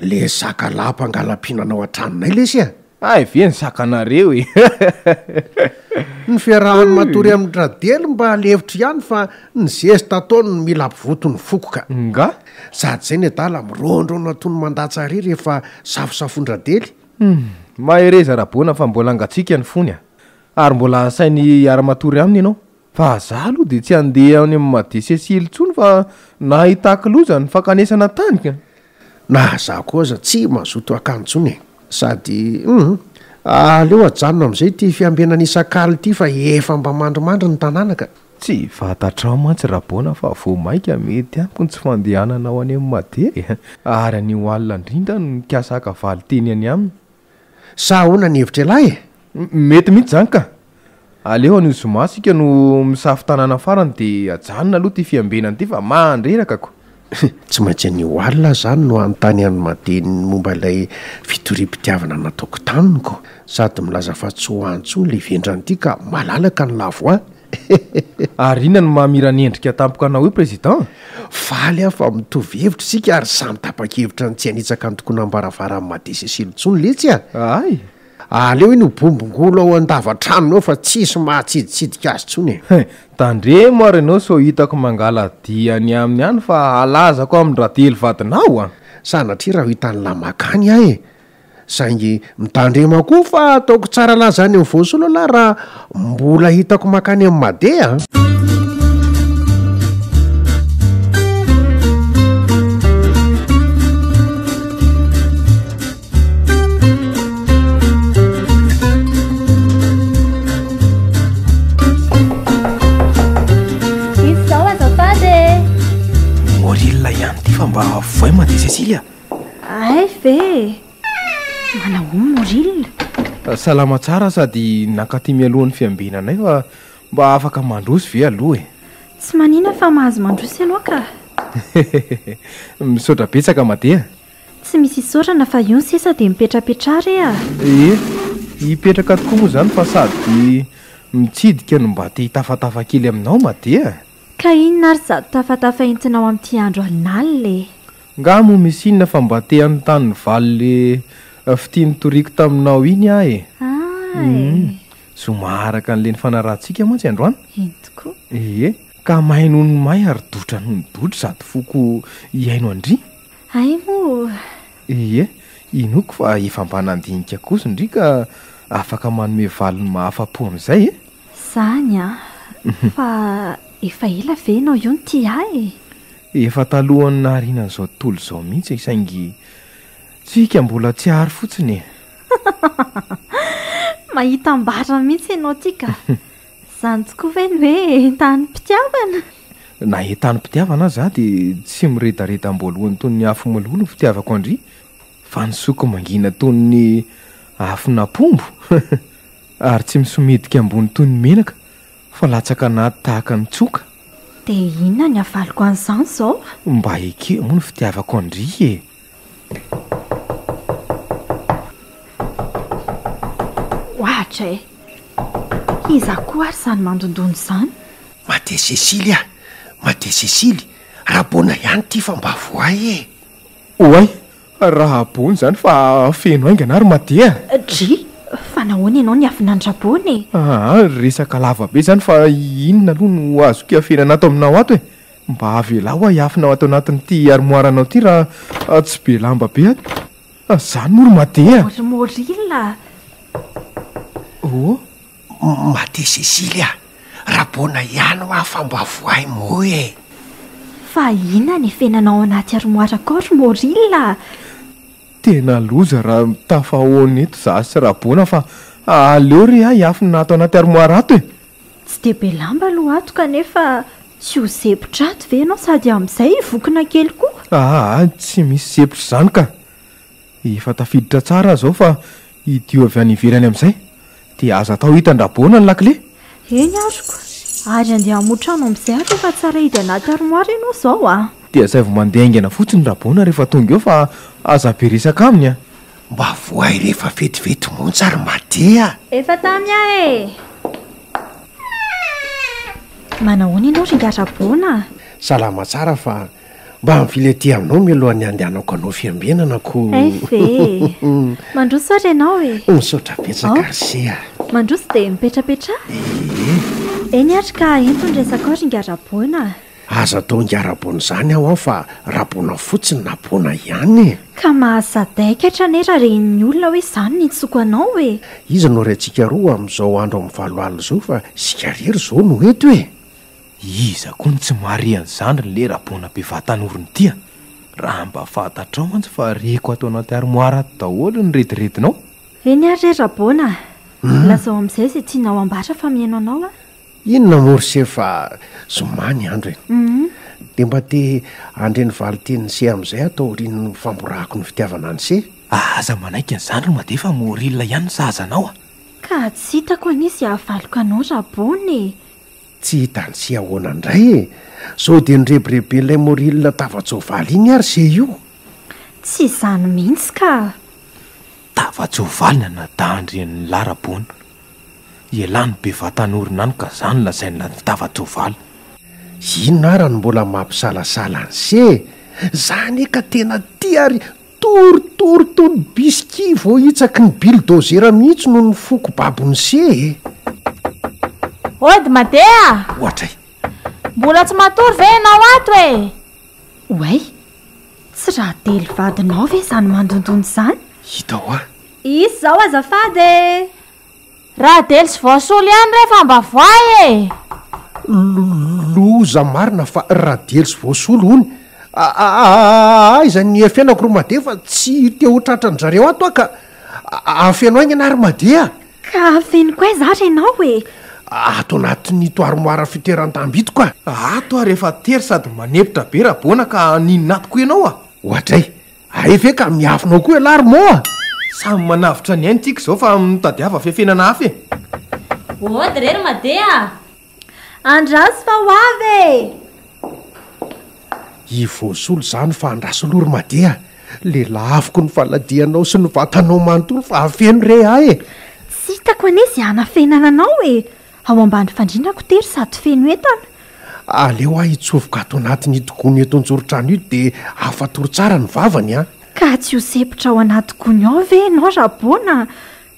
[SPEAKER 6] Le saka lahy mpangala-pihinana ao an-tranonay lesy a!
[SPEAKER 5] Hay ve ny sakanareo e!
[SPEAKER 6] Ny fiarahany matory amin-dRadely mba lefitro ihany fa ny zesta ataony no mila ampivoto ny foko ka!
[SPEAKER 5] Nga?
[SPEAKER 6] Sady zay ny adala miraondraona toy ny mandatsa ary rehefa safosafoin-dRadely.
[SPEAKER 5] Hum! Mahereza Rabona fa mbola hangatsiaka ny fony a! Ary mbola asainy hiara-matory aminy ianao. Fa za aloha dia tsy handeha any amin'ny Made Cécile intsony fa nahitako loza ny fankanesana tany ka.
[SPEAKER 6] Na za koa aza tsy mazoto hakany intsony e. Sady hum aleo ajanona amin'izay ity fiambenana isak'alina ity fa efa mba mandrimandry ny tanàna ka.
[SPEAKER 5] Tsy fantatrao mantsy Rabona fa vao mainka mety amiko ny tsy fandehananao any amin'i Made e! Ary anio alina indrindra no nikasa haka valin-teny any aminy.
[SPEAKER 6] Sa ahoana ny hevitr'ialahy e?
[SPEAKER 5] Mety mihitsy izany ka! Aleo anio zoma isika no misafo tanàna farany dia ajanona aloha ity fiambenana ity fa mandreraka ko!
[SPEAKER 6] Tsy maintsy anio alina aho izany no hanontany an'i Made ny momba ilay fitoriam-pitiavana nataoko taminy ko! Sady milaza fa tsy ho any intsony ilay vendrana ity ka malalaka ny lavo ahy!
[SPEAKER 5] Ary inona no maha mira-nendrika tampoka anao io Président?
[SPEAKER 6] Faly aho fa mitovy hevitra isika ary samy tapa-kevitra ny tsy hanitsaka ny tokonam-baravaran'i Made Cécile intsony letsy a!
[SPEAKER 5] Hay!
[SPEAKER 6] Aleo iny ho bombongolo ao an-dava-tranony ao fa tsisy mahatsiditsidika azy intsony e!
[SPEAKER 5] He! Tandremo ary ianao sao hitako mangala-dia any aminy any fa halazako amin-dRadely vadinao a!
[SPEAKER 6] Sanatria raha ho hitan'i Lamaka any aho e! Saingy mitandrema koa fa ataoko tsara laza any amin'ny voasolo lah raha mbola hitako makany amin'ny made a!
[SPEAKER 1] Izy izao azafady e!
[SPEAKER 5] Morilona ihany ity fa mba voay Made Cecilia.
[SPEAKER 7] Hay ve e! Manahoana Morilona?
[SPEAKER 5] Salama tsara sady nankaty mialohan'ny fiambenanay fa mba afaka mandroso ve aloha e?
[SPEAKER 7] Tsy manina fa mahazo mandroso ianao ka!
[SPEAKER 5] Misaotra betsaka Made a!
[SPEAKER 7] Tsy misy isaorana fa io ny sisa dia mipetrapetraha re a!
[SPEAKER 5] Ie, hipetraka tokoa moa izany fa sady mitsidika no mba te hitafatafa kely aminao Made a!
[SPEAKER 7] Ka inona ary izato tafatafa entinao amin'ity andro alinalina e?
[SPEAKER 5] Nga moa misy inona fa mba te hanontany ny valiny le fitia nitoriako taminao iny aho e!
[SPEAKER 7] Ay!
[SPEAKER 5] Zoma araka an'le nifanarahantsika mantsy androany.
[SPEAKER 7] Eny tokoa.
[SPEAKER 5] Ie, ka may noho ny may ary dotra noho ny dotra izato foko hihaino an-dry.
[SPEAKER 7] Hay moa!
[SPEAKER 5] Ie, inoako fa efa mba nandinika kosa ndry ka afaka manome valiny mahafa-po amin'izay e!
[SPEAKER 7] Zany an! Fa efa ela ve ianao io no tia ahy e?
[SPEAKER 5] Efa talohan'ny nahariana an'izao tontolo izao mihitsy e, saingy tsika mbola tsy ary fotsiny e!
[SPEAKER 7] Mahita ambara mihitsy ianao ity ka! Izany tokoa ve ny hoe entanim-pitiavana?
[SPEAKER 5] Na entanim-pitiavana aza aho dia tsy miredareda am-boalohany toy ny afo mololo ny fitiavako an-dry, fa ny soko mangina toy ny afon'apombo, ary tsy misomidika ambony toy ny menaka Fa latsaka anaty tahaka ny tsoka.
[SPEAKER 7] Dia inona ny havaliko an'izany izao?
[SPEAKER 5] Mba ekeo moa ny fitiavako an-dry e!
[SPEAKER 7] Ohatra e! Iza koa ary izany mandondona izany?
[SPEAKER 6] Mate Cécile a! Mate Cécile, Rabona ihany ity fa mba voay e!
[SPEAKER 5] Oay! Raha bony izany fa feno haingana ary Made a!
[SPEAKER 7] Dry, fa nahoana ianao niafina an-dRabona e?
[SPEAKER 5] Aa, resaka lava be izany fa inona aloha no azoko iafenana ato aminao ato e? Mba avelao aho hiafina ato anatin'ity armoire-nao ity raha tsy be lamba be ato. Izany moa ry Made a!
[SPEAKER 7] Ry Moril a!
[SPEAKER 5] Oh!
[SPEAKER 6] Mate Cécile a! Rabona ihany hoa fa mba voay moa e!
[SPEAKER 7] Fa inona ny efenanao ao anaty armoire-ko ao ry Moril a!
[SPEAKER 5] Tena loza raha tafahoana eto za sy Rabona fa aleo re aho hiafina ato anaty armoire ato e!
[SPEAKER 7] Tsy dia be lamba aloha ato kanefa tsy ho zepotra ato ve ianao sady amin'izay hivokona kely koa?
[SPEAKER 5] Aa tsy misy zepotra izany ka! Efa tafiditra tsara aho izao fa hidio avy any ivelany amin'izay dia aza atao hitan-dRaboana ny lakile.
[SPEAKER 7] Eny azoko. Ary andeha hamoha trano amin'izay aho rehefa tsara hidy anaty armoire ianao izao a!
[SPEAKER 5] Dia asaivo mandeha haingana fotsiny Raboana rehefa tonga eo fa aza be resaka aminy a!
[SPEAKER 6] Mba vohay rehefa vetivety monja ry Made a!
[SPEAKER 7] Efa tamy aho e! Manahoana ianao ry ingahy Raboana a?
[SPEAKER 6] Salama tsara fa Mba mivily aty aminao mialohan'ny handehanako hanao fiambenana ko.
[SPEAKER 7] Hay ve e! Mandroso ary ianao e!
[SPEAKER 6] Misaotra betsaka ry se a!
[SPEAKER 7] Mandroso dia mipetrapetraha.
[SPEAKER 6] Ee.
[SPEAKER 7] Eny ary ka ento ny resakao ry ingahy Raboana a!
[SPEAKER 6] Aza atao ingahy Raboana izany aho an fa Raboana fotsiny na Boana ihany e!
[SPEAKER 7] Ka mahasadaikatra anie raha rehin'ny olona hoe izany no intsoko anao e!
[SPEAKER 6] Iza no ry antsika roa amin'izao andro amin'ny valoalina izao fa isika irery izao no eto e!
[SPEAKER 5] Iza koa no tsy mahare an'izany ry le Rabona be vatan'orona ity a! Raha mba fantatrao mantsy fa reko ato anaty armoire ato daholo ny rediredinao.
[SPEAKER 7] Eny ary re Rabona a! Lazao amin'izay izay tianao ambara fa mihaino anao aho.
[SPEAKER 6] Inona moa ry se fa zoma ny andro e. Dia mba te handre ny valin-tenin'i se amin'izay aho taorian'ny famborahako ny fitiavana an'i se.
[SPEAKER 5] Aza manaiky an'izany ry Made fa Moril ihany no sahaza anao a!
[SPEAKER 7] Ka tsy hitako anie izay hahavaliko anao Rabona e!
[SPEAKER 6] Tsy hitan'i se ahoana indray e! Sao dia nirebireben'ilay Moril tava-tsoavaly iny ary se io?
[SPEAKER 7] Tsy izany mihitsy ka!
[SPEAKER 5] Tava-tsoavaly ny anadahin-drenin'lah Rabona. Ialahy no be vatan'orona any ka zany lazain'lah tava-tsoavaly.
[SPEAKER 6] Inona ara no mbola mampisalasala an'i se e? Za anie ka tena tia ary Torotoro toy ny bisky voahitsaky ny bilidôzera mihitsy noho ny foko babon'i se e!
[SPEAKER 2] Ody Made a!
[SPEAKER 5] Ohatray!
[SPEAKER 2] Mbola tsy matory ve ianao ato e?
[SPEAKER 7] Oay! Tsy Radely vadinao ve izany mandondona izany?
[SPEAKER 5] Hita hoa!
[SPEAKER 7] Hisy izao azafady e!
[SPEAKER 2] Radely sy voasolo ihany re fa mba voay e!
[SPEAKER 6] Loza marina fa Radely sy voasolo hono. Aiza ny fiainako ry Made fa tsy te ho tratran-dry zareo ato aho ka. Afeno haingana ary Made a!
[SPEAKER 7] Ka afeniko aiza ary ianao e?
[SPEAKER 6] Ato anatin'ito armoire fitoeran-damba ito ka.
[SPEAKER 5] Ato aho rehefa tery sady manempotra be Rabona ka haninona ato koa ianao a!
[SPEAKER 6] Oadray! Hay ve ka miafina ao koa ialahy ry Mo a!
[SPEAKER 5] Samy manavotra ny ainy tsika izao fa mitadiava fiafenana hafa e!
[SPEAKER 1] Ody re ry Made a!
[SPEAKER 7] Andraso fa ho avy e!
[SPEAKER 6] I Voasolo izany fa andraso aloha ry Made a! Lelafiko ny faladianao sy ny vatanao manontolo fa afeno re ahy e!
[SPEAKER 7] Tsy hitako anie izay hanafenana anao e! Ao ambany fandriana ko tery sady feno entana.
[SPEAKER 6] Aleo aho hitsofoka ato anatin'ito gony eto an-joron-trano ito dia afatory tsara ny vavany an!
[SPEAKER 7] Ka tsy ho sempotra ao anaty gony ao ve ianao Rabona?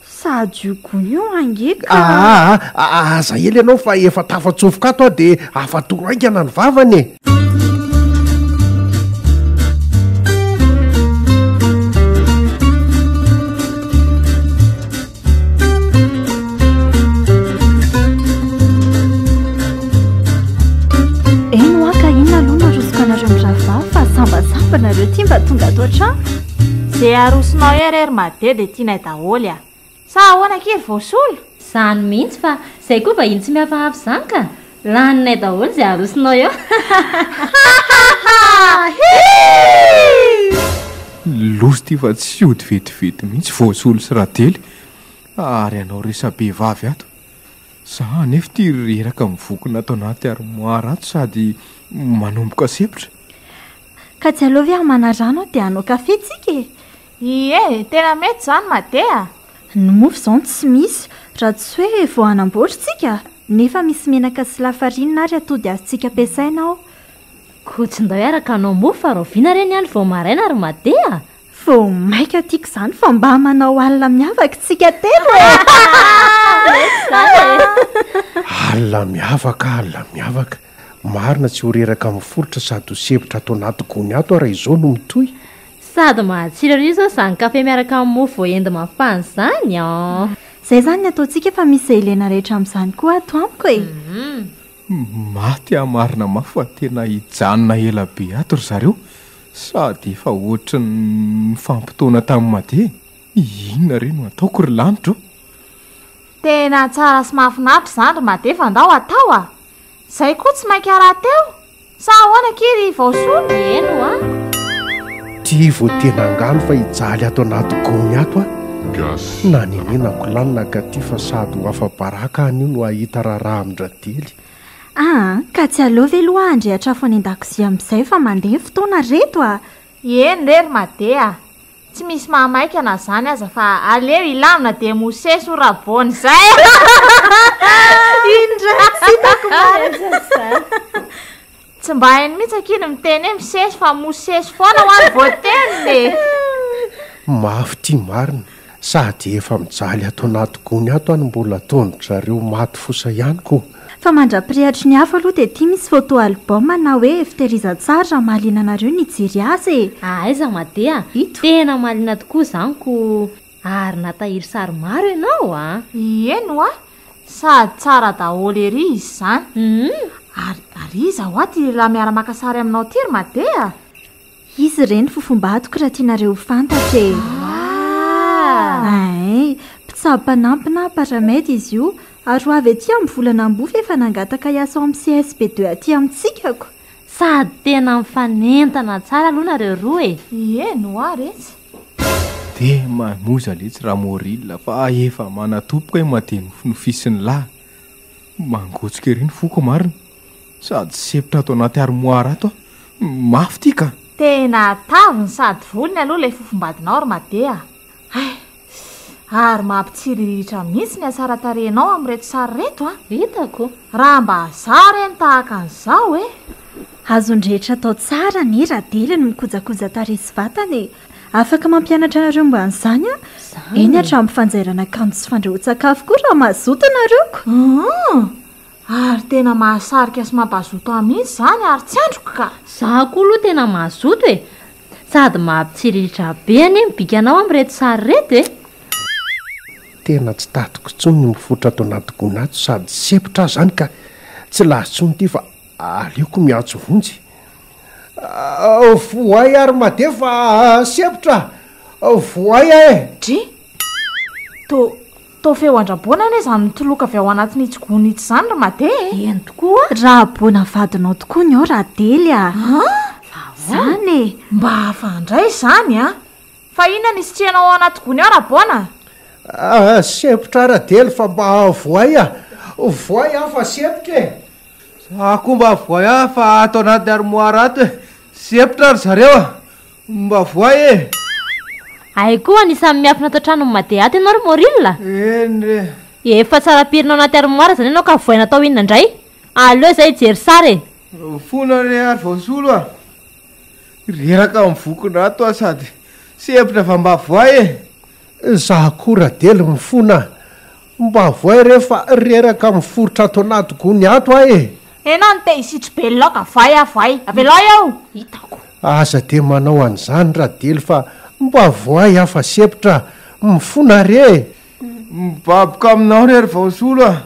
[SPEAKER 7] Sady io gony io ange ka.
[SPEAKER 6] Aa aza ela ianao fa efa tafatsofoka ato aho dia afatoro haingana ny vavany e!
[SPEAKER 7] Eny hoa ka inona aloha no arosoko anareo mirahavavy fa sambasamba nareo ty mba tonga ato an-trano.
[SPEAKER 2] Ze arosonao eo re ry Made dia tianay daholo a! Sa ahoana akia ry Voasolo?
[SPEAKER 1] Zany mihitsy fa zay koa vahiny tsy mihafahafa izany ka! Laninay daholo izay arosonao eo.
[SPEAKER 5] Loza ity fa tsy hody vetivety mihitsy Voasolo sy Radely ary hanao resa-behivavy ato. Za anefa ity reraka mivokona ato anaty armoire ato sady manomboka sempotra.
[SPEAKER 7] Ka tsy aleo ve hamana rano aho dia hanao kafe tsika e?
[SPEAKER 2] Ie, tena mety izany Made a!
[SPEAKER 7] Ny mofo izao no tsy misy, raha tsy hoe vao hanamboatra tsika, nefa misy menaka sy lafarinina ary atody azontsika ampiasaina ao.
[SPEAKER 1] Koa tsy ndao hiaraka hanao mofo fa rahoviana re ny andro vao maraina ry Made a!
[SPEAKER 7] Vao maika tiako izany fa mba manao alina miavaka tsika telo e!
[SPEAKER 1] Mety izany e!
[SPEAKER 6] Alina miavaka, alina miavaka. Marina tsy ho reraka miforitra sady ho sempotra ato anaty gony ato aho raha izao no mitohy.
[SPEAKER 1] Sady matsiro ery izao izany kafe miaraka amin'ny mofo voaendy mafana izany an!
[SPEAKER 7] Izay izany ny ataontsika fa misy izay ilaina rehetra amin'izany koa ato amiko e!
[SPEAKER 5] Maty aho marina mafy fa tena hijanona ela be ato ry zareo sady efa ohatry ny nifampitaona tamin'i Made e! Inona re no ataoko ry lanitra ô?
[SPEAKER 2] Tena tsara sy mahafinaritra izany ry Made fa ndao atao a! Zay koa tsy maika rahateo! Sa ahoana akia ry Vaosoa?
[SPEAKER 1] Eny hoa!
[SPEAKER 6] Ty vao tena angano fa hijaly ato anaty gony ato aho.
[SPEAKER 8] Gasy.
[SPEAKER 6] Nanenenako lanina ka ty fa sady ho afa-baraka anio no hahita raharaha amin-dRadely.
[SPEAKER 7] Aa ka tsy aleo ve aloha handrehitra afo any an-dakozia amin'izay fa mandeha ny fotoana ry reto a!
[SPEAKER 2] Eny re ry Made a! Tsy misy mahamaika na zany aza fa aleo hilamina dia mosesy ho rabona izay.
[SPEAKER 7] Iny ndray tsy hitako marina izany.
[SPEAKER 2] Tsy mba hainy mihitsy akia ny miteny hoe misesy fa mosesy foana hoa ny voateniny e.
[SPEAKER 6] Mafy ity marina, sady efa mijaly ato anaty gony ato aho no mbola ataon-dry zareo maty fosa ihany ko.
[SPEAKER 7] Fa mandra-pirehatry ny afo aloha dia ity misy photo album na hoe fitehirizan-tsary raha mahaliana anareo ny hijery azy e!
[SPEAKER 1] Aiza Made a!
[SPEAKER 7] Ito.
[SPEAKER 1] Tena mahaliana tokoa izany ko! Ary natahiry sary maro ianao a!
[SPEAKER 2] Eny hoa! Sady tsara daholo ery izy izany! Ary ary iza hoa ity lehilahy miara-maka sary aminao ity ry Made a?
[SPEAKER 7] Izy ireny fofombadiko raha tianareo ho fantatra e! Ay, mpitsabo mpanampy na paramède izy io. Ary ho avy aty amin'ny volana ambofy efa nangataka hiasa ao amin'ny CSB deux aty amintsika ko.
[SPEAKER 1] Sady tena mifanentana tsara aloha nareo roa e!
[SPEAKER 2] Ie, no ary etsy.
[SPEAKER 5] Dia mamoza letsy Ramoril fa efa manatopoka i Made nofinofisin'ny lahy. Mangotsika ery ny foko marina. Sady sempotra ato anaty armoire ato aho. Mafy ity ka!
[SPEAKER 2] Tena taviny sady volony aloha ilay fofombadinao ry Made a! Hay! Ary mampitsiriritra mihitsy ny hatsaran-tarehinao amin'ireto sary ireto a!
[SPEAKER 1] Hitako!
[SPEAKER 2] Raha mba za re ny tahaka an'izao e!
[SPEAKER 7] Azon'ny rehetra atao tsara anie Radely ny mikojakoja tarehy sy vatana e! Afaka mampianatra anareo momba an'izany aho, eny hatramin'ny fanjairana akanjo sy fandrahoan-tsakafo koa raha mazoto nareo ko!
[SPEAKER 2] Hum! Ary tena mahasarika sy mampazoto ahy mihitsy izany ary tsy andriko ka!
[SPEAKER 1] Za koa aloha tena mazoto e! Sady mampitsiriritra be anie ny bikanao amin'ireto sary ireto e!
[SPEAKER 6] Tena tsy tadiko intsony ny mifotra ato anaty gony ato sady sempotra aho izany ka tsy lazo intsony ity fa aleoko miantso vonjy. Voay ary made fa sempotra! Voay aho e!
[SPEAKER 2] Dry! Toa Toa feo an-dRaboana anie izany mitoloka avy ao anatin'itsy gony itsy izany ry Made e!
[SPEAKER 1] Eny tokoa!
[SPEAKER 7] Raboana vadinao tokoa ny ao Radely a!
[SPEAKER 2] An!
[SPEAKER 7] Izany e!
[SPEAKER 2] Mba hafa indray izany an! Fa inona no isitrihanao ao anaty gony ao Raboana?
[SPEAKER 6] Ah, sempotra Radely fa mba voay a! Voay aho fa sempotra e!
[SPEAKER 5] Za koa mba voay aho fa ato anaty armoire ato e! Sempotra ry zareo a! Mba voay e!
[SPEAKER 1] Hay koa anisan'ny miafina ato an-tranon'i Made ato ianao ry Moril a!
[SPEAKER 5] Eny re!
[SPEAKER 1] Efa tsara pirina ao anaty armoire izany ianao ka voay natao inona indray? Aleo izay hijery sary e!
[SPEAKER 5] Fona re ary voasolo a! Reraka amin'ny vokona ato aho sady sempotra fa mba voay e!
[SPEAKER 6] Za koa Radely mifona a! Mba voay re fa reraka miforitra ato anaty gony ato aho e!
[SPEAKER 2] Enao no te hisitri-belona ao ka voay aho voay! Avelao eo!
[SPEAKER 1] Hitako.
[SPEAKER 6] Aza dia manao an'izany Radely fa mba voay aho fa sempotra a! Mifona re e!
[SPEAKER 5] Mibaboka aminao re ry Vaosolo a!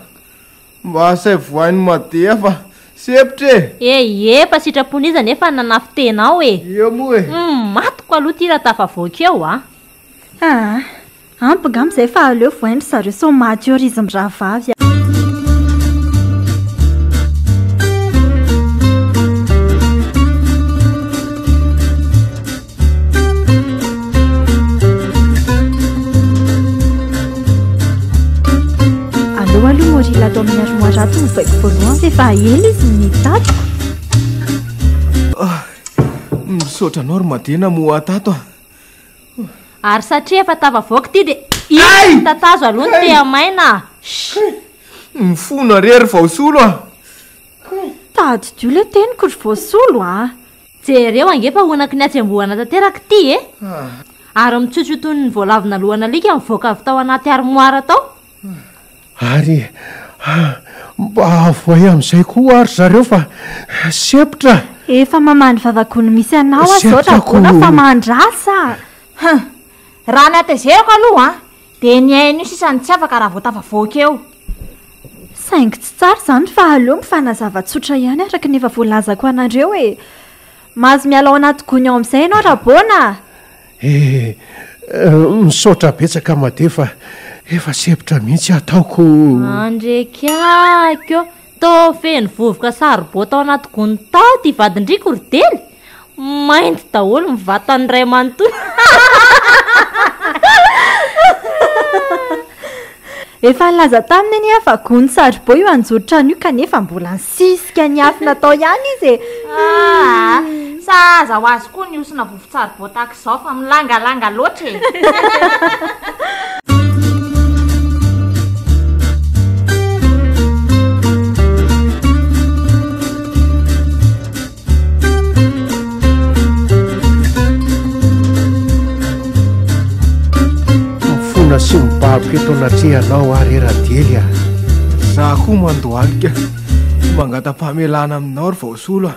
[SPEAKER 5] Mba asaivo voain'i Made aho fa sempotra e!
[SPEAKER 1] E ie fa sitrapon'iza nefa ny nanafin-tena ao e!
[SPEAKER 5] Eo moa e!
[SPEAKER 1] Humm matiko aloha ity raha tafavoaka eo a!
[SPEAKER 7] Aa! Ampy ngamba izay fa aleo vohain-dry zareo sao maty eo ry izy mirahavavy a! Aleo aloha Morila ato amin'ny armoire ato no vohaiko voalohany fa efa ela izy no nitadiko.
[SPEAKER 5] Misaotra anao ry Made namoha tato a!
[SPEAKER 1] Ary satria efa tafavoaka ity dia iny ny tatazo aloha ny tehamaina a!
[SPEAKER 5] Mifona re ry Vaosolo a!
[SPEAKER 7] Tadidio ilay teniko ry Voasolo a!
[SPEAKER 1] Jereo ange fa honaky ny hatsembohana tanteraka ity e! Ary mitsotso toy ny voalavo naloan'alika mivoaka avy tao anaty armoire tao.
[SPEAKER 6] Ary mba avohay amin'izay koa ary zareo fa sempotra.
[SPEAKER 7] Efa mamaly vavagony misy anao aho izao Ragoana fa mandrasa a!
[SPEAKER 2] Hum! Raha ny hatezerako aloha an, dia ny aina io sisa no tsy afaka raha vao tafavoaka eo.
[SPEAKER 7] Saingy tsy tsara izany fa aleo mifanazava tsotra ihany araka ny efa voalazako anareo e! Mahazo miala ao anaty gony ao amin'izay ianao Raboana a!
[SPEAKER 6] Eh, misaotra betsaka Made fa efa sempotra mihitsy ataoko.
[SPEAKER 1] Andrekiako ô! Toa feno vovoka saribao tao anaty gony tao ity vadin-driko ry Dely! Mainty daholo ny vatany iray manontolo.
[SPEAKER 7] Efa nilaza taminy anie aho fa gony saribao io anjoron-trano io kanefa mbola nisisika niafina tao ihany izy e!
[SPEAKER 2] Aa! Sahaza ho azy koa ny hosona vovon-tsaribao tahaka izao fa milangalanga loatra e!
[SPEAKER 6] Mifona sy mibaboka eto anatrehanao aho re Radely a!
[SPEAKER 5] Za koa mandohalika mangata-pamelana aminao ry Vaosolo a!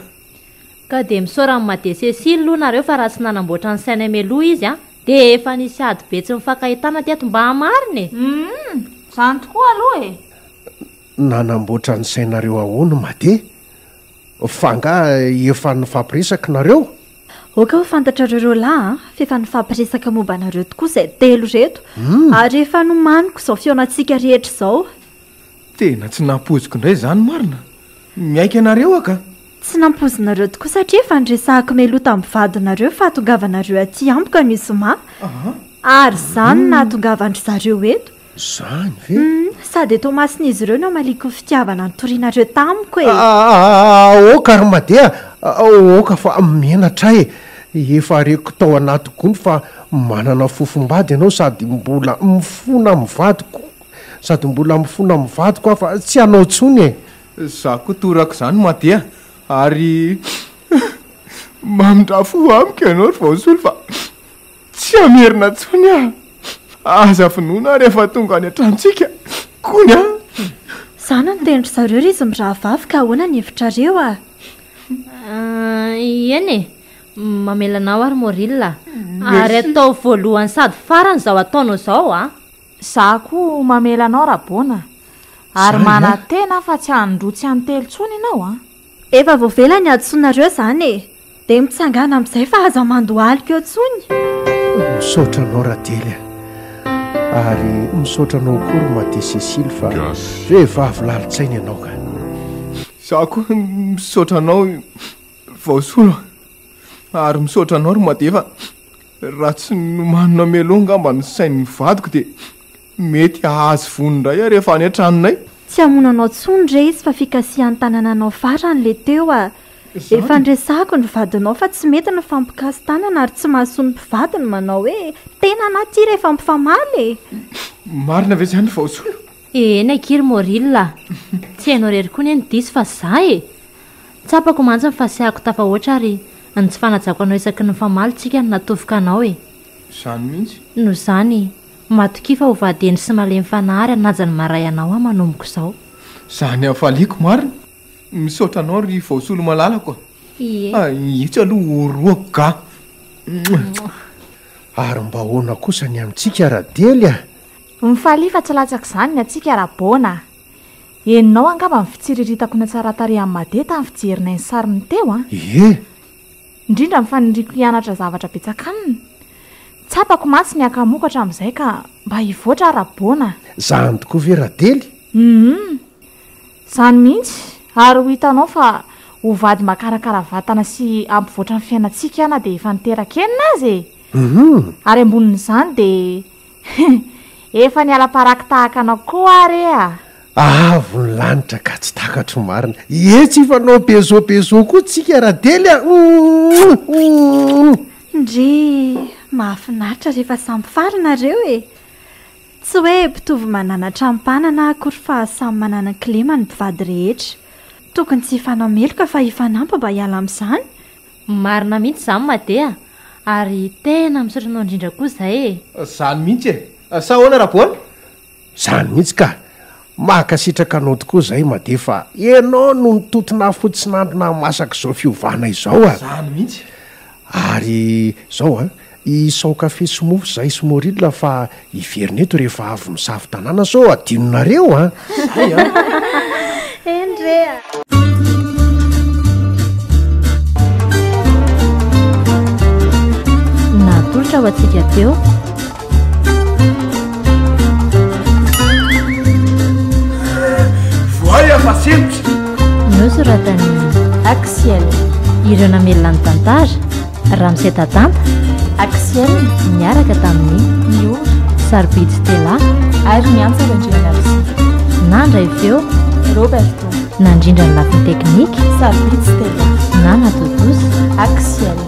[SPEAKER 1] Ka dia misaora an'i Made Cécile aloha nareo fa raha tsy nanamboatra ny sainay mialoha izy an, dia efa nisy ady be tsy nifankahitana teto mba marina e!
[SPEAKER 2] Humm! Zany tokoa aloha e!
[SPEAKER 6] Nanamboatra ny sainareo ahoana Made? Fa angaha efa nifampiresaka nareo?
[SPEAKER 7] Aoka ho fantatrareo ireo lahy an, fa efa nifampiresaka momba anareo tokoa izay telo ireto, ary efa nomaniko izao fihaonantsika rehetra izao.
[SPEAKER 5] Tena tsy nampoiziko indray izany marina. Miaiky anareo aho ka.
[SPEAKER 7] Tsy nampoizinareo tokoa satria efa niresahako mialoha tamin'ny vadinareo ny fahatongavanareo aty amiko anio zoma. Ary izany no nahatongavan-dry zareo eto.
[SPEAKER 6] Izany ve?
[SPEAKER 7] Sady eto imason'izy ireo no hamaliako ny fitiavana nitorianareo tamiko e!
[SPEAKER 6] Aoka ry Made a! Aoka fa menatra ahy e! Efa reko tao anaty gony fa manana fofom-bady ianao sady mbola mifona amin'ny vadiko sady mbola mifona amin'ny vadiko aho fa tsy hanao intsony e!
[SPEAKER 5] Za koa toraka izany Made a! Ary mamindrà fo amiko ianao ry Vaosolo fa Tsy hamerina intsony aho. Aza vonoina aho rehefa tonga any an-tranontsika kony a!
[SPEAKER 7] Za no niteny ry zareo ry izy mirahavavy ka ahoana ny hevitrareo a?
[SPEAKER 1] Eny e! Mamela anao aho ry Moril a! Ary atao voalohany sady farany izao ataonao izao a!
[SPEAKER 2] Za koa mamela anao Rabona a! Ary manantena aho fa tsy handroa tsy hantelo intsony ianao a!
[SPEAKER 7] Efa voavela ny hadisoanareo izany e! Dia mitsangàna amin'izay fa aza mandohalika eo intsony.
[SPEAKER 6] Misaotra anao Radely a! Ary misaotra anao koa ry Made Cécile fa vehivavy lalin-tsaina ianao ka!
[SPEAKER 5] Za koa misaotra anao Vaosolo a! Ary misaotra anao ry Made fa raha tsy nomanina mialoha angamba ny sain'ny vadiko dia Mety hahazo vono indray aho rehefa any an-tranonay.
[SPEAKER 7] Tsy hamono anao tsony re izy fa fikasihan-tanana anao farany le teo a! Efa niresahako ny vadinao fa tsy mety ny mifampikasi-tanana ary tsy mahasoa ny mpivady ny manao hoe tena na tia rehefa mifamaly e!
[SPEAKER 5] Marina ve izany Vaosolo?
[SPEAKER 1] Eny akia ry Moril a! Tsy hainao irery koa anie ny diso fa za e! Tsapako mantsy ny fasiahako tafahoatra ary ny tsy fanajako anao isaky ny mifamaly tsika no natofoka anao e!
[SPEAKER 5] Izany mihitsy.
[SPEAKER 1] Noho izany, matokia fa ho vady hendry sy malemy fanahy ary hanaja ny maha ray anao aho manomboka izao.
[SPEAKER 5] Izany hafaliako marina. Misaotra anao ry Vaosolo malalako a.
[SPEAKER 1] Ie.
[SPEAKER 5] Etsy aloha horohako ga.
[SPEAKER 6] Ary mba ahoana kosa ny amintsika Radely a?
[SPEAKER 2] Mifalia fa tsy latsak'izany ny antsika Rabona a. Henonao angamba ny fitsiriritako ny hatsaran-tarehan'i Made tamin'ny fijerinay ny sariny teo an.
[SPEAKER 6] Ie.
[SPEAKER 2] Indrindra ny faniriako hianatra zavatra betsaka aminy. Tsapako mantsy ny hakamoko hatramin'izay ka mba hivoatra aho Rabona a!
[SPEAKER 6] Zany tokoa ve Radely?
[SPEAKER 2] Humm. Zany mihitsy, ary ho hitanao fa ho vady makarakara vatana sy hampivoatra ny fiainantsika aho na dia efa niteraka enina aza e!
[SPEAKER 6] Humm.
[SPEAKER 2] Ary ambonin'izany dia Efa niala paraky tahaka anao koa aho re a!
[SPEAKER 6] Avo ny lanitra ka tsy takatro marina. Ie tsy hifanao bezo bezo koa tsika Radely a! Humm.
[SPEAKER 7] Ndrii, mahafinaritra rehefa samy faly nareo e! Tsy hoe mpitovo mananatra ampanana akory fa samy manana ny kilema ny mpivady rehetra. Tokony tsy hifanameloka fa hifanampy mba hiala amin'izany.
[SPEAKER 1] Marina mihitsy izany Made a! Ary tena misaotra anao indrindra koa izay e!
[SPEAKER 5] Zany mihitsy e! Sa ahoana Raboana?
[SPEAKER 6] Zany mihitsy ka! Mankasitraka anao tokoa izay Made fa ianao no nitontona fotsinandro nahamasaka izao fiovana izao a!
[SPEAKER 5] Zany mihitsy!
[SPEAKER 6] Ary izao an, isao kafe sy mofo izahay sy Moril fa hiverina eto rehefa avy misafo tanàna sao adinonareo an!
[SPEAKER 5] Zay an!
[SPEAKER 7] Eny re a!
[SPEAKER 1] Natolotra ho antsika teo.
[SPEAKER 3] Voay fa sempotra!
[SPEAKER 1] Nosoratan'i
[SPEAKER 4] Axiel.
[SPEAKER 1] Ireo namelona ny tantara, Ramose Dadanta,
[SPEAKER 4] Axiel.
[SPEAKER 1] Niaraka tamin'i
[SPEAKER 4] Miora.
[SPEAKER 1] Sarobidy Stella.
[SPEAKER 4] Ary Miantsa Randrianarisoa.
[SPEAKER 1] Nandray feo.
[SPEAKER 4] Roberto.
[SPEAKER 1] Nandrindra ny lafiny teknika.
[SPEAKER 4] Sarobidy Stella.
[SPEAKER 1] Nana Totosa.
[SPEAKER 4] Axiel.